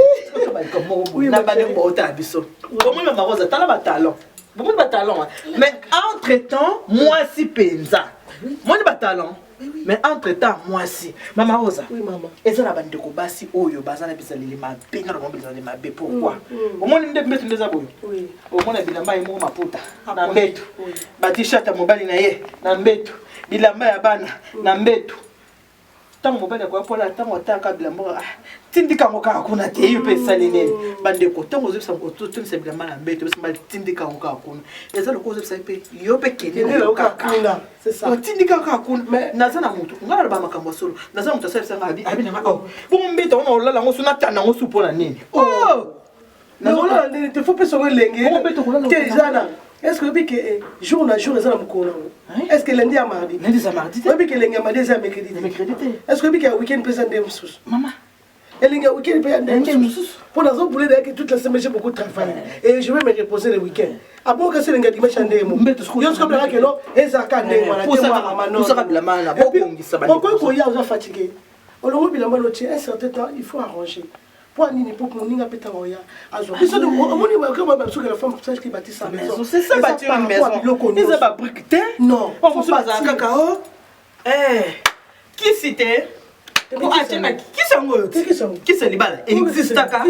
na bandeko baotala biso. Bomoni Mama Rose, tala ba talon. Bomoni ba talon. Mais entre temps, mwasi penza. Moni ba talon. Mais entre temps mwasi mama Rosa oui, mama. Eza na bandeko basi oyo baza na bizaleli mabe nga na bango bizaleli mabe pourquoi omoni nde mbeto nde eza boye omona bilamba ye moko maputa na mbeto ba t-shirt ya mobali na ye na mbeto bilamba ya bana na mbeto ntango mobali akoya mpola ntango ataka bilamba ah, tindika yango kaka kuna te yo mpe esali nini bandeko ntango ozobisa otondisa bilamba na mbeto obisa mobali tindika yango kaka kuna eza lokola ozobisa mpe yo mpe kende kaka otindika kaka kuna naza na motu ngai naloba makambo ya solo naza na motu asalisa ngai abi abi nanga oh bongo mbeto yango na olala yango su natanda yango su mpo na nini oh olala ndenge te fo pesa yango elenge te eza na est ce que oyebi ke jour na jour eza na mokolo nango est ce que lundi ya mardi lundi eza mardi te oyebi ke elengi ya mardi eza ya mercredi te mercredi te est ce que oyebi ke ya week-end mpe eza nde mosusu mama elengi ya week-end mpe ya nde mosusu mpo nazobule dayaki toute la semaine j'ai beaucoup travaillé et je vais me reposer le week-end abongo kasi elengi ya dimanche ya ndenge moko yo soki obilaka kelo ezalaka ndenge wana te mwana bilamba na bobongisa okoki koya oza fatigué olongo bilamba lotie un certain temps il faut arranger mpo nini mpo moninga mpe ntango oya azwa biso omoni basoki la femme sage qui bâtit sa maison c'est ça bâtir une maison eza ba brique te non mosusu bazalaka kaka o kisi te kisi yango oyo kisi ya libala existaka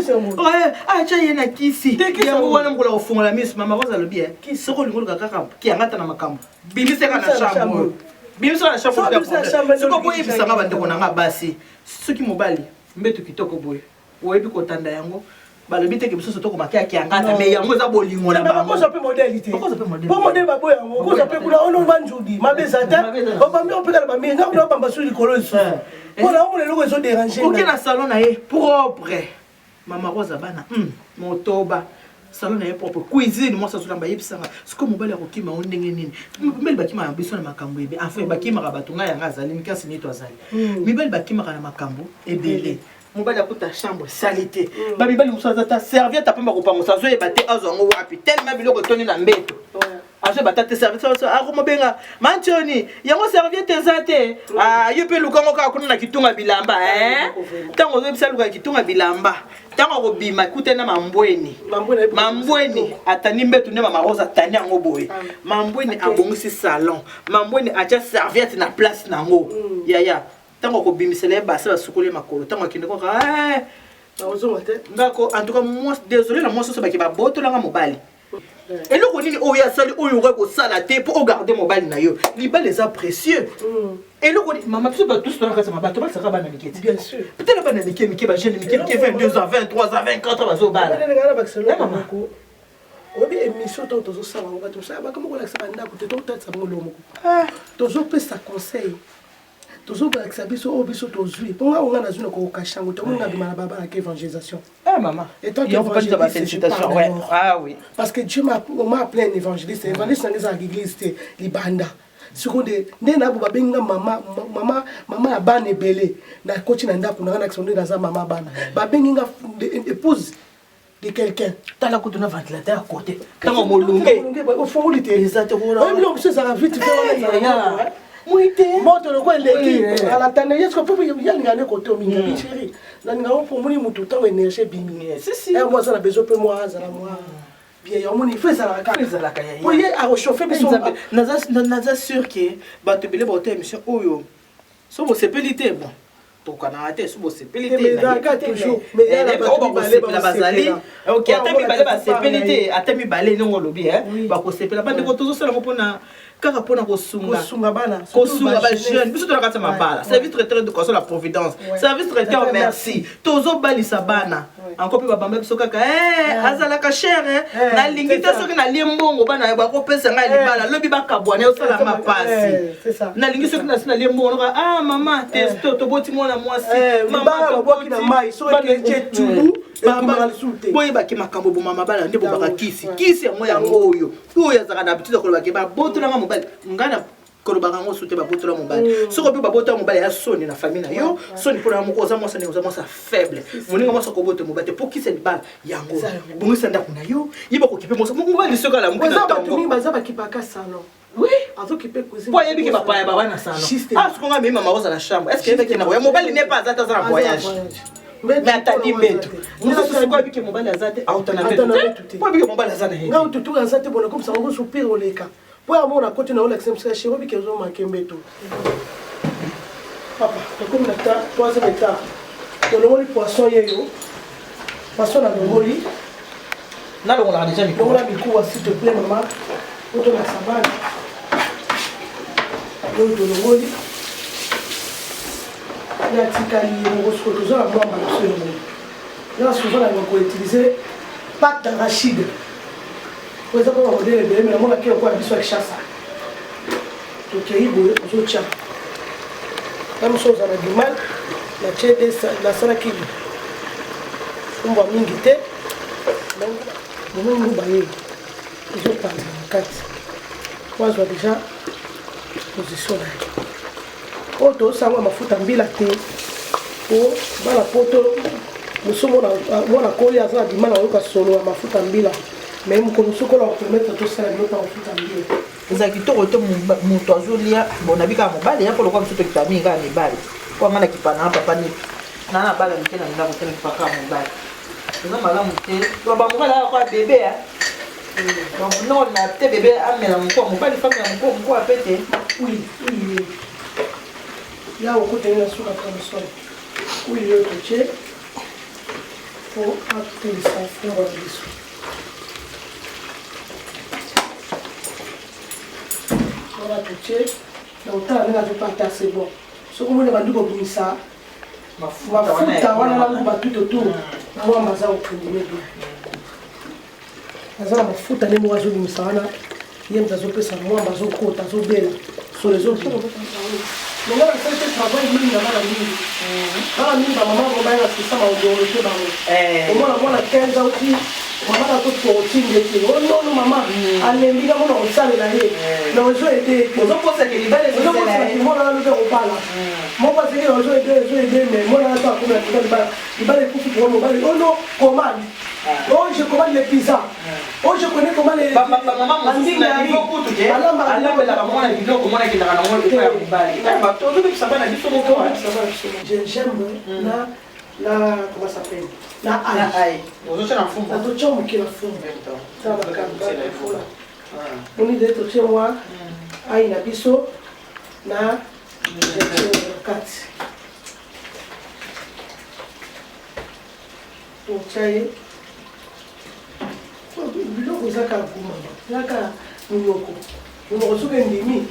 atya ye na kisi yango wana mokolo kofungola miso mama Rose alobi soki olingi oluka kaka kiangata na makambo bimisaka na chambre oyo bimisaka na chambre soki oboyebisanga bandeko na nga basi soki mobali mbeto kitoko boye oyebi kotanda yango balobi teke biso tokomaki ya kiangata mais yango eza bolingo na bango okozwa mpe modele te po modele baboya yango okozwa mpe kuna ono banjudi mabe eza te obambi opeka na bamiri nga kuna obamba su likolo lisusu mpona omona eloko ezoderange oke na salon na ye propre mama Rose bana motoba salon na ye propre cuisine mwasi azolamba ayebisanga sikoyo mobali akokima yo ndenge nini mibali bakimaka biso na makambo ebe enfin bakimaka bato ngai yanga azali mikasi nito azali mibali bakimaka na makambo ebele mobali akuta chambre sali te bamibali mosusu aza ta serviette apamba kopangusa azoyeba te azwa yango wapi telema biloko etondi na mbeto azoyeba ta te serviette akomobenga mantioni yango serviette eza te yo mpe lukango kaka kuna na kitunga bilamba ntango ozoyebisa luka kitunga bilamba ntango akobima kute na mambweni mambweni atandi mbeto nde mama Rose atandi yango boye mambweni abongisi salon mambweni atya serviette na place na yango yaya ntango akobimisela ye basi basukoli ye makolo ntango akende kaka ngako en tout cas moi désolé na mwasi oso bake babotolanga mobali eloko nini oyo asali oyo okoki kosala te mpo ogarde mobali na yo libala eza précieux eloko nini mama biso bato toza na kati ya mabato balisaka bana mike te peut-être bana mike mike bajeune mike mike 22 ans 23 ans 24 ans bazobala oyebi Émission ntango tozosala yango, bato mosala bakoma kolakisa bandako te, tokotalisa bango eloko moko. Tozopesa conseil, tozolakisa biso oyo biso tozwi, mpo nga onga nazwi na kokokasha yango. Tomonga bima na babalaka évangélisation. Eh, maman. Et tant Il y a pas de qu'évangéliste, je félicitations. parle Ouais. d'abord. Ah oui. Parce que Dieu m'a appelé un évangéliste. Évangéliste nanga ezalaka église te, libanda. Sikoyo nde na bo babengi nga mama, mama, mama ya bana ebele. Nakoti na ndako nanga, nakisa nde naza mama bana. Babengi nga épouse de quelqu'un. Tala kutu na ventilateur à côté. Tango molunge. Ofungoli te. Eza te Oyebi biloko mosusu ezalaka vite fait wana, ezalaka moto, hein. Moi te. Moto lokola eleki, Oui. alatanda ye siko mpo yalinga nde kote omingi abi chéri, nalinga ngo omoni motu ntango énergie ebimi. Si, si. Mwa aza na besoin mpe mwa azala mwa bien, omoni, il faut ezalaka kaka. Ezalaka ya ye. Po ye akochauffe biso. Nzambe, naza sûr ke bato ebele baota émission oyo, so bosepeli te, bon, tokanaka te, so bosepeli te. Mais ezalaka toujours. Mais ya na bato mibale bakosepela bazali. bakosepela. Ok, ata Oyo mibale amona basepeli na te, ye. ata mibale ndenge olobi, eh, Oui. bakosepela. Bandeko, tozosala ngo mpona kaka mpona kosunga. Kosunga bana. Kosunga bajeune. Biso toza kati ya mabala, service traiteur de la Providence, service traiteur, Traiteur, merci. Tozobalisa bana encore mpe babamba biso kaka, eh, azalaka cher, eh. Eh, Nalingi c'est te ça. soki nalie mbongo, bana bakopesa ngai libala, lobi bakabwana, osalanga pasi. Eh, c'est ça. Nalingi soki nasi nalie mbongo noka, ah mama, testo, toboti mwana mwasi. Eh, Mama, libala babwaki na mai, soki etie tubu, ebimaka lisusu te. Boyebaki makambo eboma mabala nde bobaka Yango, kisi. ouais. Kisi yango, yango oyo oyo azalaka na habitude ya kolobaki babotolanga mobali. Ngai na kolobaka yango su te, babotola mobali. Soki mpe babotola mobali, ya soni na famille na yo, soni mpona yo moko. Oza mwasi ndenge oza mwasi faible, moninga mwasi akobota mobali te, mpo kisi ya libala yango. Eza yango. Bongisa ndako na yo, yeba kokipe mwasi mobali soki alamuki na Eza bato ntongo. mingi baza bakipaka salon. Oui. Azokipe cuisine. Po ayebi ke bapaya bawa na salon. Juste. Ah, soki nga memi mama oza na chambre, est ce que yebeki na koya? Mobali ne pa aza te, aza na voyage, Mbeto, mais atandi mbeto. Mosusu Atandi. sikoyo ayebiki mobali aza te, aotana Atana mbeto mbeto te, te. po ayebiki mobali aza na ye te. Nga tutu aza te, bona komisa ngo soupir oleka po ya mona koti na olakisa mosika chéri, obiki ezomake mbeto. Papa, tokomi na ta troisième étape. Tolongoli poisson yeyo, poisson nalongoli. Nalongolaka déjà mikolo. Longola mikuwa, s'il te plaît, mama, po tolakisa bana oyo tolongoli. Natikali ye moko. Sikoyo toza na mwamba na biso yango. Nga souvent nalinga koutiliser pâte d'arachide po eza mpo bamodele ebele, me namonaki lokola biso ya Kinshasa tokei boye, ozotya na moso oza na du mal. Natie, nasalaki fumbwa mingi te. Bomoi nguba ye ezopanza na kati po azwa déjà position na ye. Oyo tozosango mafuta mbila te, po bana poto mosu mwana koli aza na dima na koyoka solo ya mafuta mbila, mais mokolo mosusu kola kopermettre tosala biloko ya mafuta mbila. Eza kitoko te. Moto azolia bon, nabi kaka mobali ya mpo lokwa biso tokipa mingi kaka mibali, po anga nakipa na papa neti na bana mike na ndako te, nakipa kaka mobali. Eza malamu te, bamobali aka kwa bébé ya donc non na te, bébé amela mokuwa, mobali famela mokuwa, mokuwa pe te. Oui, ya okoteli na suka thomson oyo oyo totie po atelisa fumbwa na biso. Wana totie na otala ndenge azopata, c'est bon. Soki omoni bandi kobimisa mafuta wana na nguba tout autour, mwamba aza kokendime bien, aza na mafuta nde moko azobimisa wana. Ye moto azopesa mwamba, azokota, azobela solo, ezobima. Longo nasali te travail mingi na bana mingi, bana mingi bamama ngo bayaka sisa baodoro te. Bango omona mwana 15 auti, mama na totorotinde te. O nono, mama alembi nga mona kosalela ye na ozo ede. Ozokosaka libala. Ozokosaki mwana wana mpe kobala moko azeki na ozo ede, ozo ede, mais mwana wana to akomi na libala, libala ekufi. Pour mobali, oh non, commande, oh je commande les pizzas, oh je connais comment les Bamama mosusu na niveau kutu ke alambelaka mwana biloko, mwana akendaka nango epai ya mobali. Tozobebisa bana biso moko. Gingembre na comment ça s'appelle, na ail. Ozotya na mfumbu. Nazotya moke na fumbu, moni de totie mwa ail na biso na gingembre na kati, totya ye biloko. Eza kaka guma, eza kaka monoko, monoko soki endimi,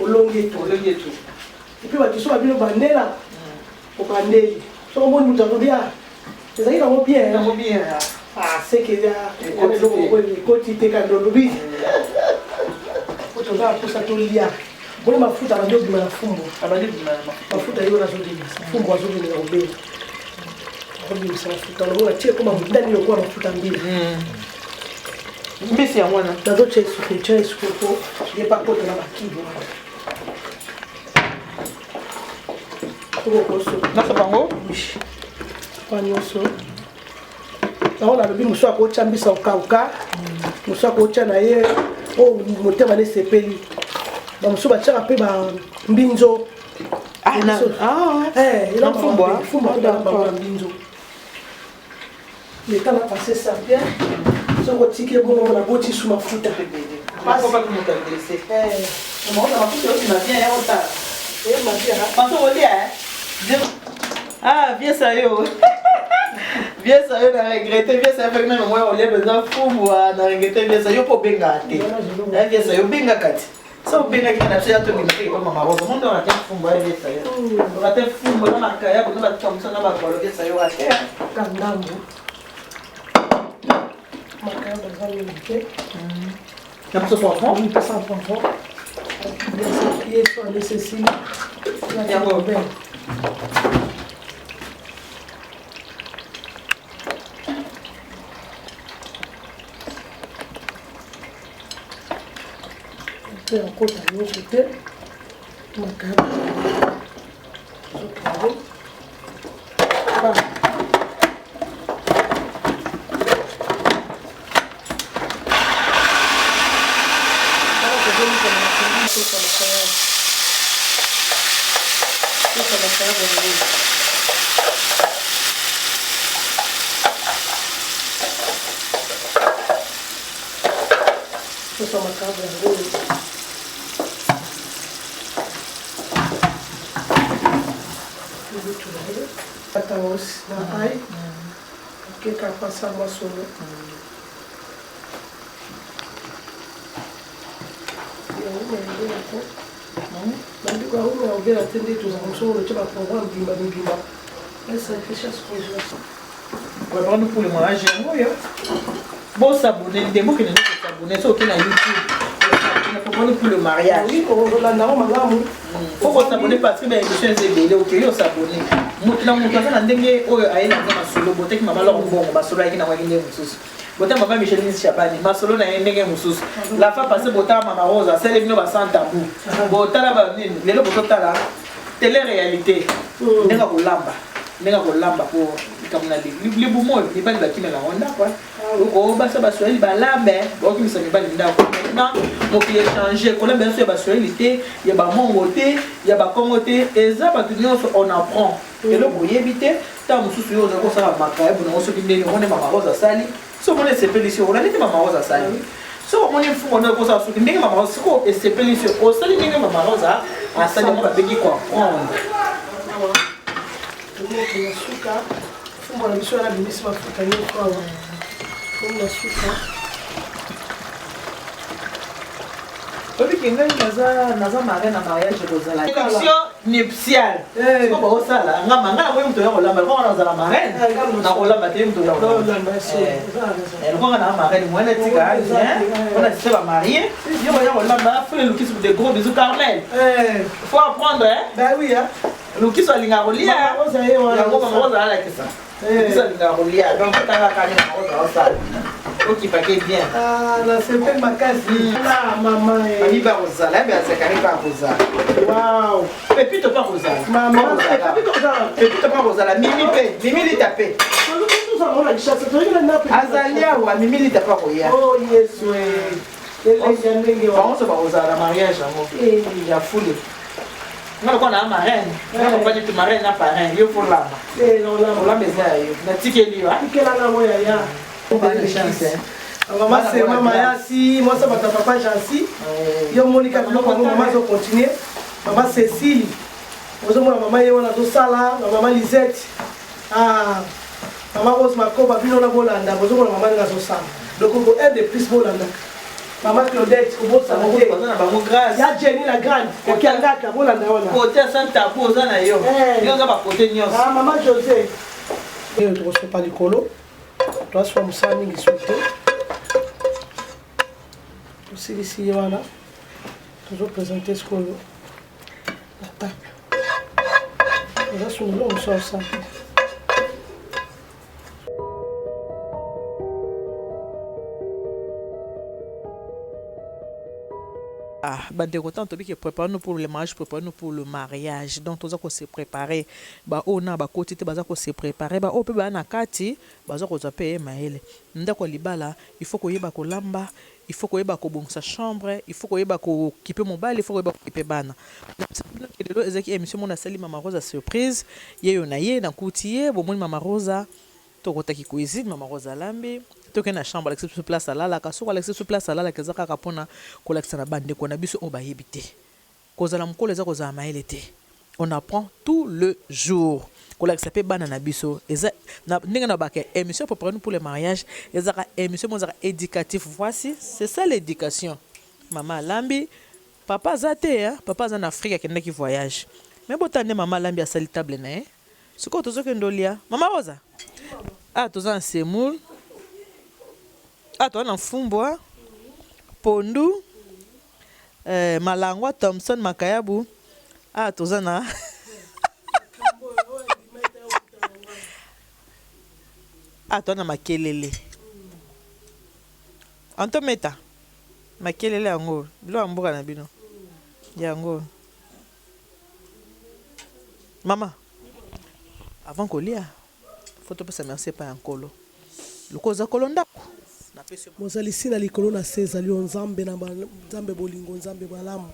olongi eto. Olongi eto. Et puis bato so babino bandela, obandeli. Soki omoni moto alobi, ah, ezalaki nango bien. Nango bien. Ah, seke ekoti te kando olobi po toza na mposa tolia boni mafuta abandi obima na fumbu mafuta yo nazobimisa fumbu azobimela kobela akobimisa mafuta lokola tie ekoma motani lokola mafuta mbila mbisi yango wana nazotya esuku tya esuku po ye pakota na bakibo wana nasopa yango pa nyonso yango nalobi mosusu akotya mbisa okauka mosusu akotya na ye oyo motema na esepeli bamosusu batyaka mpe bambinzo fumbwa na mbinzo leta na passe ça bien soki otiki ebongo na boti su mafuta Ah, bien ça yo. Bien ça yo na regretté, bien ça yo na moya olia besoin fumbwa na regretté bien ça yo po benga te. Bien ça yo benga kati. So benga ki na biso ya to bima te ko mama rosa. Mondo na te fumbwa bien ça yo. Rate fumbwa na makaya ko na ba kamsa na ba kolo bien ça yo rate. Kandambo. Makaya baza mingi te. Na biso poivron. Oui, pesa poivron. Bien ça, so alesesili. Yango. Mpe akota nyonso te makaya ezokende Soso makabu yango oyo. Lutu na ye. Ata osi na ai. Okeka pasa mwa solo. Yango na yango te. Bandeko yango na obela te nde tozala mosusu oyo ba programme bimba bimba. Sacrifice congélation. Préparons-nous pour le mariage yango oyo. Bosabone nde bokende nde kosabone soki oke na YouTube. Préparons-nous pour le mariage. Oui, kolanda yango malamu. Faut kosabone parce que baémission eza ebele okei osabone. Moto na moto aza na ndenge oyo aye na nza masolo boteki mama loko mbongo masolo ayaki nango ayaki ndenge mosusu. Botaki mama Micheline Shabani masolo na ye ndenge mosusu. La fois passée botala mama Rose asali bino ba sans tabou. Botala ba nini lelo bozotala télé réalité ndenge akolamba ndenge akolamba po likambo na libumu oyo mibali bakimela yango ndako okobasa baswahili balambe bakokimisa mibali ndako maintenant mokili echange kolamba nyonso ya baswahili te ya bamongo te ya bakongo te eza bato nyonso on apprend eloko oyebi te ntango mosusu yo ozali kosala makayabu nango soki ndenge omoni mama Rose asali soki omoni esepelisi yo olandi te mama Rose asali soki omoni mfumo nde okosala soki ndenge mama Rose sikoyo esepelisi yo osali ndenge mama Rose asali yango babengi koapprendre. Tomoki na suka fumbwa na biso wana bimisi mafuta nyonso awa tomi na suka. Oyebi ngai naza marraine na mariage ekozala élection nuptiale siko baosala nga nga nakoyi moto ya kolamba lokola nazala marraine nakolamba te moto ya kolamba lokola naa marraine moyen etika mpona sise bamarie yo koya kolamba fule lukisu de gros bisous Carmel faut apprendre hein ben oui hein lukisu alingaka kolia yango mama Rose alakisa lukisu alingaka kolia donc otanga kani mama Rose aosala okipake bien. Ah, nasepeli makasi na mama mami bakozala ye azakari bakozala. Wow. Pepito mpe akozala. Mama, Pepito kozala. Pepito mpe akozala mimi mpe mimi lita mpe. Azali awa mimi lita mpe akoya. Oh Yesu. Elengi ya ndenge wana. Bango bakozala na mariage yango. Ya fule. Nga lokola na marraine. Nga lokola tu marraine na parrain. Yo faut lamba. Olamba eza ya yo. Natikeli yo. Tikela nango ya ya. Mama Sema Mayasi, mwasi bata papa Jansi. Yo monika biloko yango mama azo continuer. Mama Cécile. Ozomona mama ye wana azosala, na mama Lisette. Ah, mama Rose Makoba bino na bolanda, bozomona mama ndenge azosala. Donc ko un de plus bolandaka. Mama Claudette kobosana te. Baza na bango grâce. Ya Jenny la grande, okiangaka bolanda wana. Côté ya sans tabou oza na yo. Yo oza ba côté nyonso. Ah mama José. Tokosopa likolo. Toaswa mosala mingi su te. Tosilisi ye wana. Tozo présenter sikoyo na table. Eza sungula mosala osala te. Ah, bandeko ntango tobi ke prépare nous pour le mariage, prépare nous pour le mariage, donc toza ko se préparer. Baoyo na bakoti te baza ko se préparer, baoyo mpe baya na kati baza kozwa mpe mayele. Ndako ya libala, il faut koyeba kolamba, il faut koyeba kobongisa chambre, il faut koyeba kokipe mobali, il faut koyeba kokipe bana. Nayebisaki bino ke lelo ezalaki émission moko nasali Mama Rosa surprise, yeyo na ye nakuti ye, bomoni Mama Rosa. Tokotaki cuisine, mama Rose alambi, toke na chambre alakisi biso place alalaka, soki alakisi biso place alalaka eza kaka pona kolakisa na ba ndeko na biso oyo bayebi te. Kozala mukolo eza kozala mayele te. On apprend tout le jour. Kolakisa pe bana na biso eza na ndenge na baka emission prepare nous pour le mariage ezaka emission moko ezaka educatif. Voici, c'est ça l'éducation. Mama alambi, papa aza te hein, papa aza na Afrique akendaki voyage. Mais botala nde mama alambi asali table na ye. Sikoyo tozo kende olia. Mama Rosa. Ah toza na semoule. Ah toza na mfumbwa. Pondu. Eh, malangwa Thomson makayabu. Ah toza na Ah toza na makelele. Anto meta. Makelele yango biloko ya mboka na bino. Yango. Mama, avant kolia, faut topesa merci epai ya Nkolo. Lokola oza kolo ndako, napesi yo. Mozalisi na likolo na se ezali yo Nzambe na Nzambe bolingo Nzambe malamu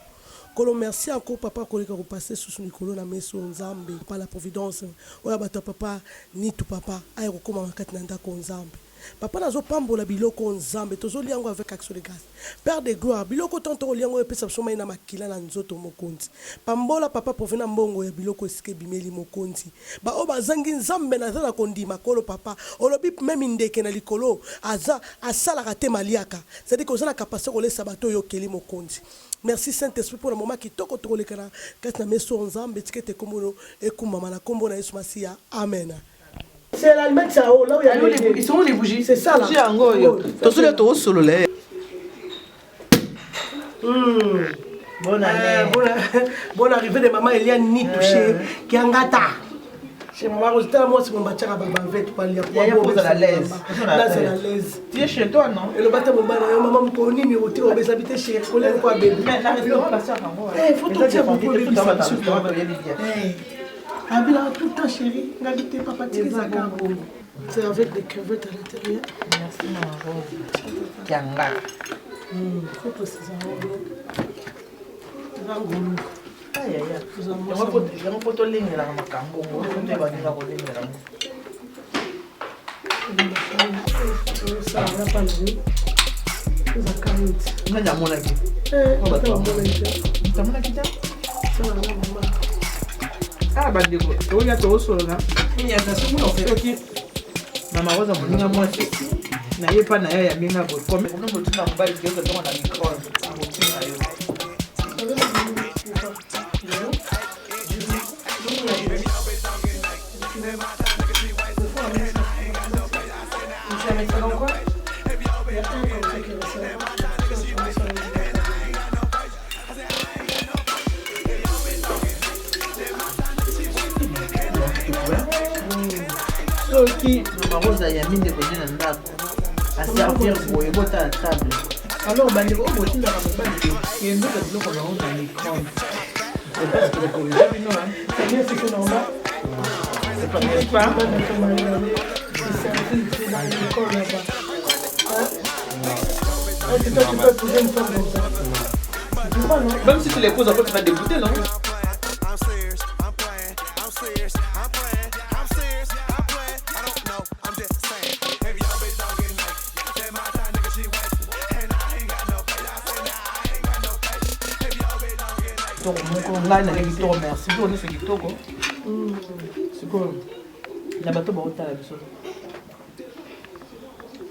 Nkolo merci encore papa koleka ko passe susu likolo na meso Nzambe papa la providence oyo ya bato ya papa Nitu papa aya kokoma na kati na ndako Nzambe Papa nazo pambola biloko oyo nzambe tozo lia yango avec action de grace père de gloire biloko tango toko lia yango epesa biso mayi na makila na nzoto mokonzi pambola papa provena mbongo ya biloko esika ebimeli mokonzi ba oyo bazangi nzambe naza na kondima kolo papa olobi meme ndeke na likolo aza asalaka te maliaka c'est à dire que oza na capacite kolesa bato oyo okeli mokonzi merci saint esprit pona moment kitoko tokoleka na kati na meso nzambe tika ete kombo ekumbama na kombo na yesu masiya amen. C'est l'allumette ça oh là où il y a les, Ils sont où les bougies? C'est ça là. Bougie yango oyo. Tosolo tosolola. Bonne année. Bonne arrivée de maman Eliane ni touché Kiangata. Chez maman Rose, tala mwasi mo batiaka ba bavette balia po Yaya, ozala à l'aise. Nazala à l'aise. Tu es chez toi, non? Eloba te mobali na yo mama mokolo nini otika obesa bi te chéri kolia lokola bebe. Mais na restaurant batiaka yango. Eh, faut totia beaucoup ebebisa biso. Eh. Abela tout le temps chérie, nga bi te papa tika ezaka bongo. C'est avec des crevettes à l'intérieur. Merci maman Rose. Kianga. Faut préciser yango. Eza ngolu. Yango mpo tolengelaka makambo ngo nde baninga kolengela yango. Nani amonaki? Amonaki te? Ah bandeko, tokolia tokosolola. Soki mama Rosa moninga mwasi na ye mpa na ye ayambi nga boye komi motina mobali keyoka ntongo na microne akotinga yo. Soki mama Rosa ayambi ndeko nde na ndako aservir boye botala table. Alors bandeko oyo botindaka mobali kendoka biloko na yo na microne. C'est normal. N'est-ce pas? Toi, tu peux épouser une femme comme ça. Tu peux pas, non? Même si tu l'épouses, après tu vas dégoûter, non? Kitoko moko ngai nalie kitoko, merci biloko nyonso kitoko. Sikoyo na bato baotala biso,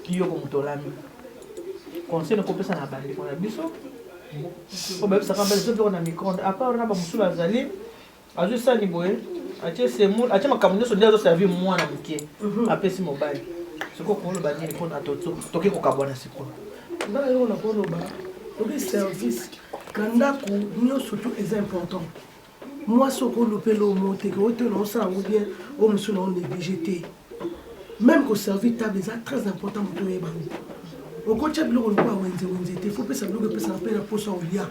yoko moto olami conseil nakopesa na bandeko na biso oyo bayebisaka mbele biso biloko na micronde apart wana bamosusu bazali azwi sani boye atie semoule atie makambo nyonso nde azoservir mwana moke apesi mobali. Sikoyo koloba nini mpona toke kokabwana sikoyo? Nga eloko na koloba, toki service na ndako nyonso tu eza important. Mwasi okolopela omo te ke ote na osala yango bien, oyo mosusu na onéglige te. Même koservir table eza très important. Moto oyeba yango, okotya biloko lokola wenze wenze te. Faut pesa biloko epesaka mpe na posa olia.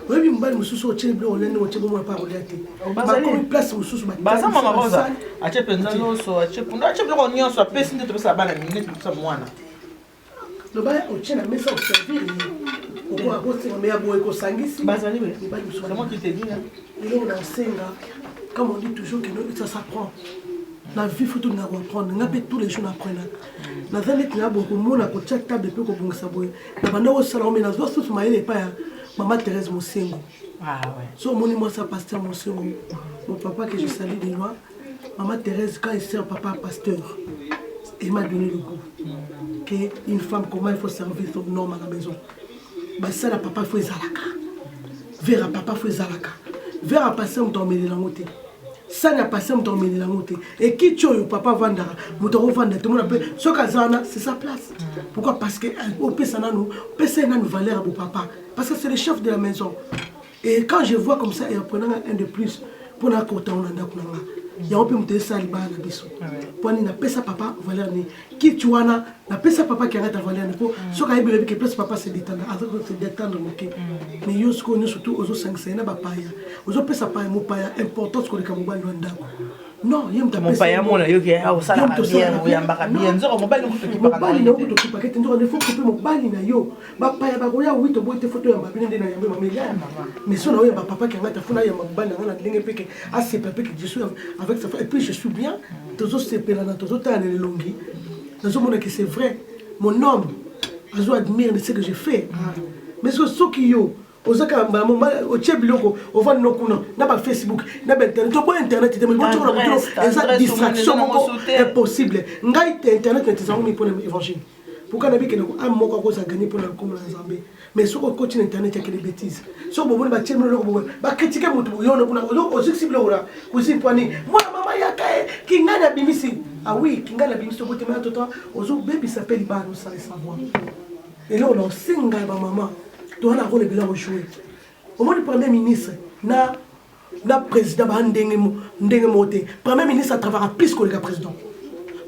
Oyebi mobali mosusu otie biloko olia ndenge otie bomona mpe akolia te. Bakomi place mosusu. Baza mama Rosa atie mpenza loso, atie punda, atie biloko nyonso, apesi nde topesa bana mingi, topesa mwana. Loba otie na mesa, oservir ye, okoka kosenga me ya boye kosangisi. Bazali. Mibali mosusu. C'est moi qui te dis, hein. Eloko na osenga, comme on dit toujours que ça s'apprend na vie, faut tolinga koapprendre. Nga mpe tous les jours napprenaka. Naza neti na boye komona kotia table mpe kobongisa boye na banda kosala ngo, me nazwa susu mayele epai ya mama Thérèse Mosengo. Ah ouais. So omoni mwasi ya pasteur Mosengo, mon papa que je salue de loin, maman Thérèse, quand il sert papa pasteur, il m'a donné le goût que une femme, comment il faut servir son homme à la maison. Basala papa faut ezalaka verre ya papa, faut ezalaka verre ya pasteur. Moto amelela yango te, sani ya pasteur moto amelela yango te. Ekiti oyo papa avandaka, moto akovanda te. Mona mpe soki aza wana, c'est sa place. Pourquoi? Parce que opesa nanu, opesa ye nanu valeur ya bopapa, parce que c'est le chef de la maison. Et quand je vois comme ça, eprenanga un de plus mpona akota ngo na ndako na nga. Yango mpe moto esala libala na biso. Mpo nini napesa papa valeur? Nini kiti wana napesa papa Kiangata valeur ni? Mpo soki ayebi, loyebi ke place papa se détendre, aza se détendre moke. Mais yo sikoyo nyonso tu ozosangisa ye na bapaya, ozopesa paya, mopaya importance koleka mobali wa ndako. Non, ye moto. Mopaya mona yoki osalaka bien, oyambaka bien, nzoko mobali mobali na yo tokipaka te. Nzoko nde faut coupe mobali na yo. Bapaya bakoya wi, toboyi te, faut toyamba bino nde na yambe mama Eliane. Mais so na oyamba papa Kiangata, faut nayamba mobali na nga na ndenge mpe ke asepela mpe ke je suis avec sa femme et puis je suis bien. Tozosepelana, tozotala na elongi, nazomona ke c'est vrai, mon homme azo admire de ce que je fais. Mais soki yo oza kaka mbala mobali, otie biloko, ovandi no kuna na bafacebook, na bainternet. Toboya internet te, mais botioko na motu eza distraction moko impossible. Ngai te, internet natizango mingi mpona évangile. Pourquoi? Nayebi kende ame moko akoza gagner mpona lokomo na Nzambe. Mais soki okoti na internet, yakende bétise. Soki bomoni batie bino eloko boye, bacritiquer motu, yo kuna ozikisi biloko na cuisine. Mpo nini? Mwana mama yaka ye kingani abimisi. Ah oui, kingani abimisi, tobotemela toto, ozobebisa mpe libala osala savoir. Eloko na osenga ya bamama, toza na rôle ebele kojouer. Omoni premier ministre na président baa ndenge ndenge moko te. Premier ministre atravaillera plus koleka président.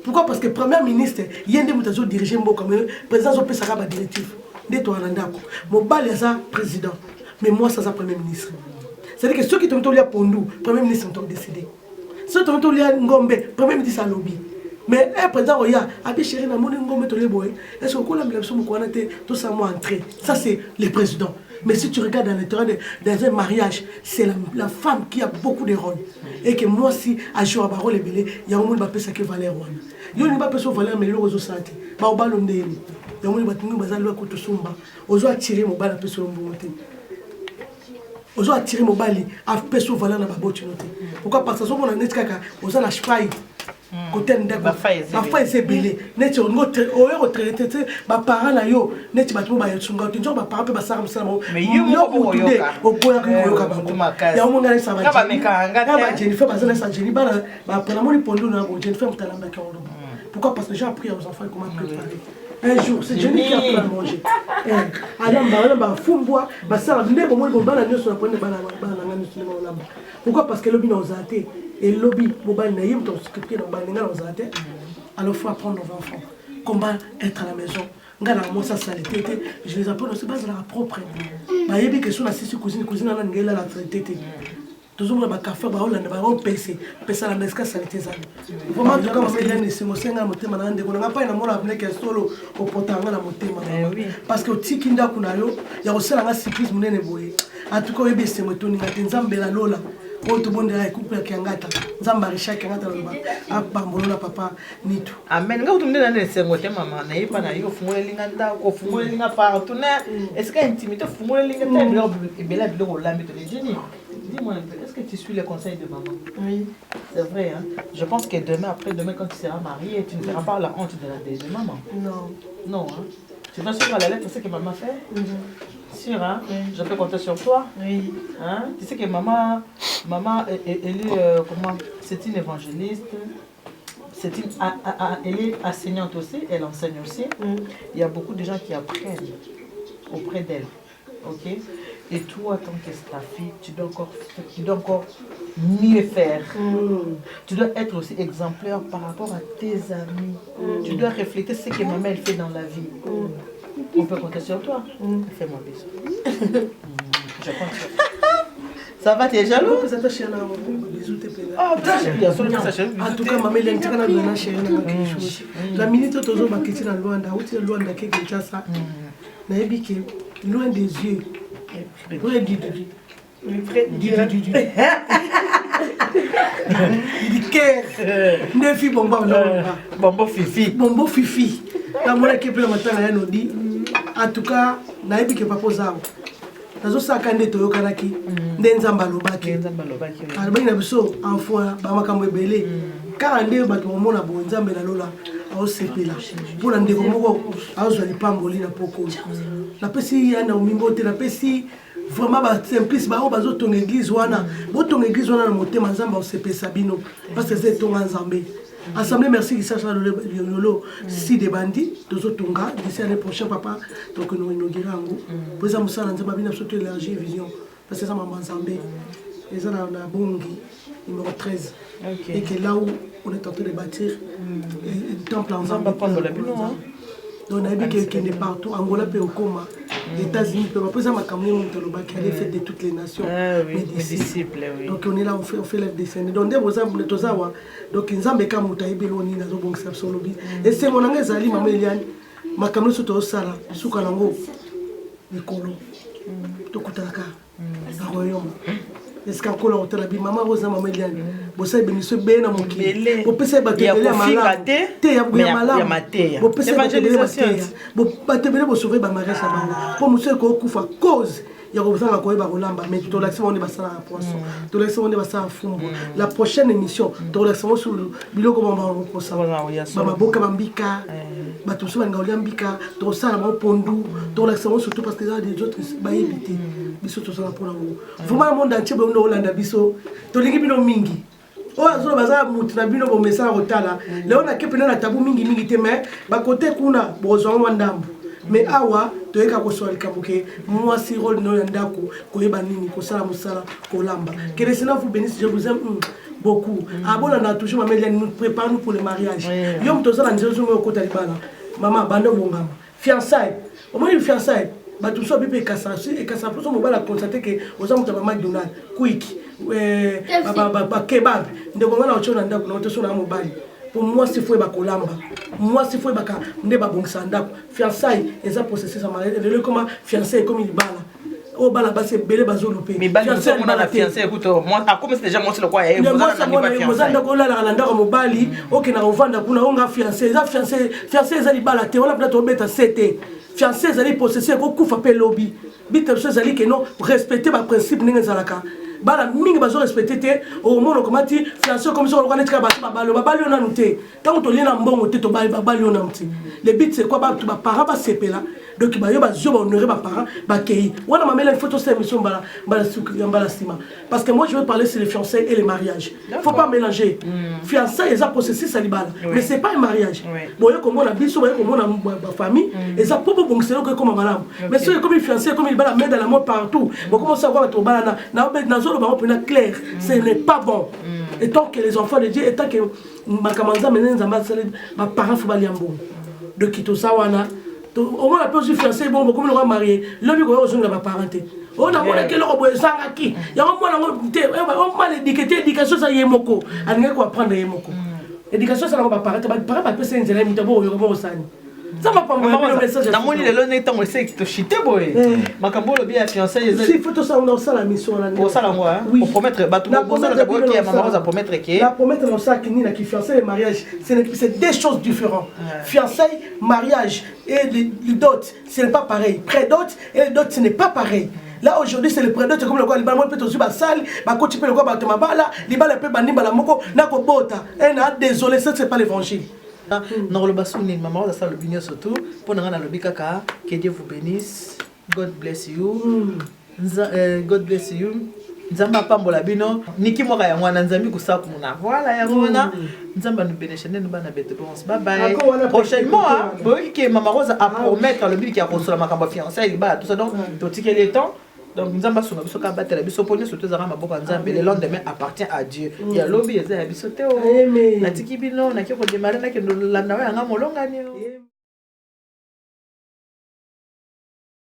Pourquoi? Parce que premier ministre, ye nde moto azodirige mboka, mais président azopesaka badirective. Nde toza na ndako, mobali aza président, mais mwasi aza premier ministre. C'est à dire que soki tongi tolia pondu, premier ministre moto adécide. Soki tongi tolia ngombe, premier ministre alobi. Mais un président oya abi: "Chéri, namoni ngombe tolie boye, est ce que okolambela biso moko wana te? Tosala mwa entrée." Ça, c'est le président. Mais si tu regardes dans l'intérieur, dans un mariage, c'est la femme qui a beaucoup de rôles. Et que moi si ajoue barôle ebele, yango moni bapesaki valeur wana. Yo ni bapesa valeur, mais eloko ozosala te. Baobalo ndeni. Yango moni bato mingi baza lwa kotosomba. Ozo attirer mobali, apesa yo mbongo te. Ozo attirer mobali, apesa yo valeur na baboti no te. Pourquoi? Parce que azomona neti kaka oza na spray kote ndako, bafa eza ebele, neti oyo kotraiter te baparent na yo neti bato mo basunga te. Nzoko baparent mpe basalaka mosala bango, yo mutu nde oboyaka koyoka bango. Yango monga nayesa bajennifer, baza nayesa Jenny bana bapre namoni pondu na bo Jennifer moto alambaki yango loba. Pourquoi? Parce que j'ai appris aux enfants comment préparer. Un jour, c'est Jenny qui a appris à manger. Alamba, alamba fumbwa, basala nde bomoni bo bana nyonso na pone bana bana na nga nyonso nde baolamba. Pourquoi? Parce que elobi na ozala te, elobi mobali na ye moto akosukipe na mobali nga na ozala te. Alors faut apprendre aux enfants comment être à la maison. Nga na mwasi asaleté te, je les apprends aussi bazalaka propre. Bayebi ke so nasisi cuisine, cuisine wana ninga elala saleté te. Tozomona bakafe baolanda baopese pesala na esika saleté ezali. Vraiment, en tout cas, mama Eliane, esengo osenga na motema na nga, ndeko na nga mpai namona ndeke ya solo opota nga na motema, parce que otiki ndako na yo ya kosala nga surprise monene boye. En tout cas, oyebi esengo etoninga te. Nzambe na lola oyo tobondela, ekupe ya Kiangata, Nzambe Arisha Kiangata, naloba apambolo na papa Nitu. Amen. Nga kutu nde nani esengo te, mama. Nayebi na yo, ofungoleli nga ndako, ofungoleli nga partout na esika intimité, ofungoleli nga te biloko ebele ya biloko olambi tole. Jenny, dis-moi un peu, est-ce que tu suis les conseils de maman? Oui. C'est vrai, hein? Je pense que demain, après demain, quand tu seras mariée, tu ne verras pas la honte de maman. Non. Non, hein? Tu vas suivre à la lettre ce que maman fait? Sûr, hein? Oui. Je peux compter sur toi? Oui. Hein? Tu sais que maman, maman, elle est, comment? C'est une évangéliste. C'est une, elle est enseignante aussi, elle enseigne aussi. Il y a beaucoup de gens qui apprennent auprès d'elle. Ok? Et toi, tant que ta fille, tu dois encore mieux faire. Tu dois être aussi exemplaire par rapport à tes amis. Tu dois refléter ce que maman elle fait dans la vie. On peut compter sur toi. Fais-moi bisou. Je compte sur toi. Ça va, tu es jaloux? Bisou te mpenza. Ah, bien sûr, ça, chérie, En tout cas, mama Eliane, tika na na chéri na quelque chose. La minute oyo tozobakiti na Luanda, auti na Luanda ke Kinshasa, nayebi ke loin des yeux, loin du du cœur nde fi bombo. Bombo fifi. Bombo fifi, namonaki mpe na matanga ya nodi. En tout cas, nayebi ke papa oza awa, nazosalaka nde toyokanaki, nde Nzambe alobaki. Nzambe alobaki, oui. Alobaki na biso enfoi bamakambo ebele kaka nde bato bamona boye. Nzambe na lola aosepela mpona ndeko moko azwa lipamboli na poko. Napesi ya na omimbo te, napesi vraiment basimplice baoyo bazotonga église wana. Botonga église wana na motema, Nzambe aosepelisa bino parce que eza etonga Nzambe. Assemblée Merci Kisasa Lolo si de bandi tozotonga d'ici année prochaine, papa. Donc inauguré yango po eza mosala Nzambe abina biso to élargir vision parce que eza mama Nzambe, eza na Bongi numéro 13 et que là où on est en train de bâtir un temple en Nzambe apambola bino, hein. Donc nayebi ke ekende partout, Angola mpe okoma, États-Unis mpe bapo. Eza makambo ndenge moto alobaki: allez, faites de toutes les nations Ah oui, mes mes disciples. Disciples, oui. Donc on est là, on fait l'œuvre des Seigneur. Donc nde boza toza awa. Donc Nzambe ka moto ayebi eloko nini azobongisa biso. Olobi esengo na ngai ezali, mama Eliane, makambo nyonso tozosala, suka nango likolo tokutanaka na royaume, esika Nkolo akotala bi mama Rosa, mama Eliane. Bosala bemiso ebele na mokili, Ebele. bopesa bato Ya ebele ya kofinga malamu te, te, ya mais ya ya malamu. mateya. Bopesa bato ebele Évangélisation. mateya. Bato ebele bosauve bamariage na bango, mpo mosu ekokufa cause ya kozanga koyeba kolamba. Mais tolakisi bango nde basalaka poisson, tolakisi bango nde basalaka fumbwa. La prochaine émission, tolakisi bango sur biloko bango bakosa, bamaboka, bambika. Bato mosusu balinga kolia mbika, tokosala bango pondu, tolakisa bango surtout parce que eza des autres bayebi te. Biso tozala mpona ngo vraiment na monde entier. Bondo olanda biso, tolingi bino mingi. Oyo azoloba aza motu na bino, bomesana kotala lelo nake pene na tabu mingimingi te, mais bakote kuna bokozwa mwa ndambu. Mais awa toyeka kosola likambo ke mwasi, rôle no ya ndako, koyeba nini kosala, mosala kolamba. Que le Seigneur vous bénisse, je vous aime beaucoup. Abolanda toujours mama Eliane, nous prépare nous pour le mariage. Yo moto oza na nzela, ozonga okota libala, mama, banda obongama. Fiançaille, omoni fiançaille, bato mosusu abi mpe ekasa ekasa mposo mobali aconstate ke oza moto ya bamacdonald, Quick, bakebab. Ndeko nga na otio na ndako na otoso na mobali, po mwasi fo yeba kolamba, mwasi fo yebaka nde babongisa ndako. Fiançaille eza processus ya mariage. Lelo ekoma fiançaille, ekomi libala oyo bana basi ebele bazolupe. Mibali mosusu amona na fiancé, écoute, akomisi déjà mwasi lokwa ya ye, boza na niveau ya oza fiançailles. Ndako olalaka na ndako ya mobali, okendaka kovanda kuna onga fiancé. Eza fiancé, fiancé eza libala te. Wana mpena tobeta se te. Fiancé ezali processus, ekokufa mpe lobi. Bite biso ezali ke non, respecte baprincipe ndenge ezalaka. Bana mingi bazorespecte te. Okomona okomati fiancé, okomisi oloka neti kaka bato babali. Babali yo nanu te. Ntango tolie na mbongo te, tobali, babali yo nanu te. Le but, c'est quoi? Bato, baparent basepela. Donc bayo bazwi bahonore baparent, bakei wana. Mamela, il faut tosala émission mbala mbala ya mbala nsima parce que moi, je veux parler sur les fiançailles et les mariages. Faut pas mélanger. Fiançailles eza processus ya libala, mais c'est pas un mariage. Boye komona biso, boye komona bafamille, eza mpo bobongisa eloko ekoma malamu. Mais soki ekomi fiancé, ekomi libala, main dans la main partout, bokomosala kwa bato bobalana. Nazoloba ngo mpena clair, ce n'est pas bon. Et tant que les enfants de Dieu, et tant que makambo ya Nzambe, ndenge Nzambe asali, baparent fo balia mbongo. Donc toza wana, omona mpe ozwi fiancé, bongo bokomi lokola marié. Lobi koya ozongela baparent te: oyo namonaki eloko boye ezangaki yango. Mwana yango te, mal éduqué te. Éducation eza ye moko alingaki koapprendre ye moko. Éducation esalango baparent te. Baparent bapesa ye nzela ye moto aboyoka bokosani. Namoni lelo ndenge ntango ese toshite boye, makambo olobi ya fiançailles. Si faut tosala, osala mission wana. Osala yango, opromettre bato bosala boyoki ya mama oza promettre ke Na promettre na osalaki nini naki fiançailles et mariage, c'est deux choses différentes. Fiançailles, mariage et le dot, ce n'est pas pareil. Pré-dot et le dot, ce n'est pas pareil. Là, aujourd'hui, c'est le pré-dot comme le libala. Moi mpe tozwi basali bakoti mpe lokwa bato mabala libala mpe bandimbala moko na kobota na désolé, ça, c'est pas l'évangile. Nakoloba su nini? Mama oza asala lobi nyonso tu mpo na ngai. Nalobi kaka que Dieu vous bénisse, God bless you. God bless you. Nzambe apambola bino. Niki mwaka yango wana Nzambe kusakuna. Voilà yango wana. Nzambe anubenesha nde bana bete bons. Bye bye. Ako wana Prochainement, pe- hein, boyoki ke Mama Rose a promettre alobi ke akosola makambo ya fiançailles libala tout ça donc totikeli ye temps. Donc Nzambe asunga biso kaka abatela biso mpo nyonso tozalaka maboko ya Nzambe. Le lendemain appartient à Dieu. Ya lobi eza ya biso te o. Amen. Natiki bino nake kodemare nakende olanda oyo yanga molongani o.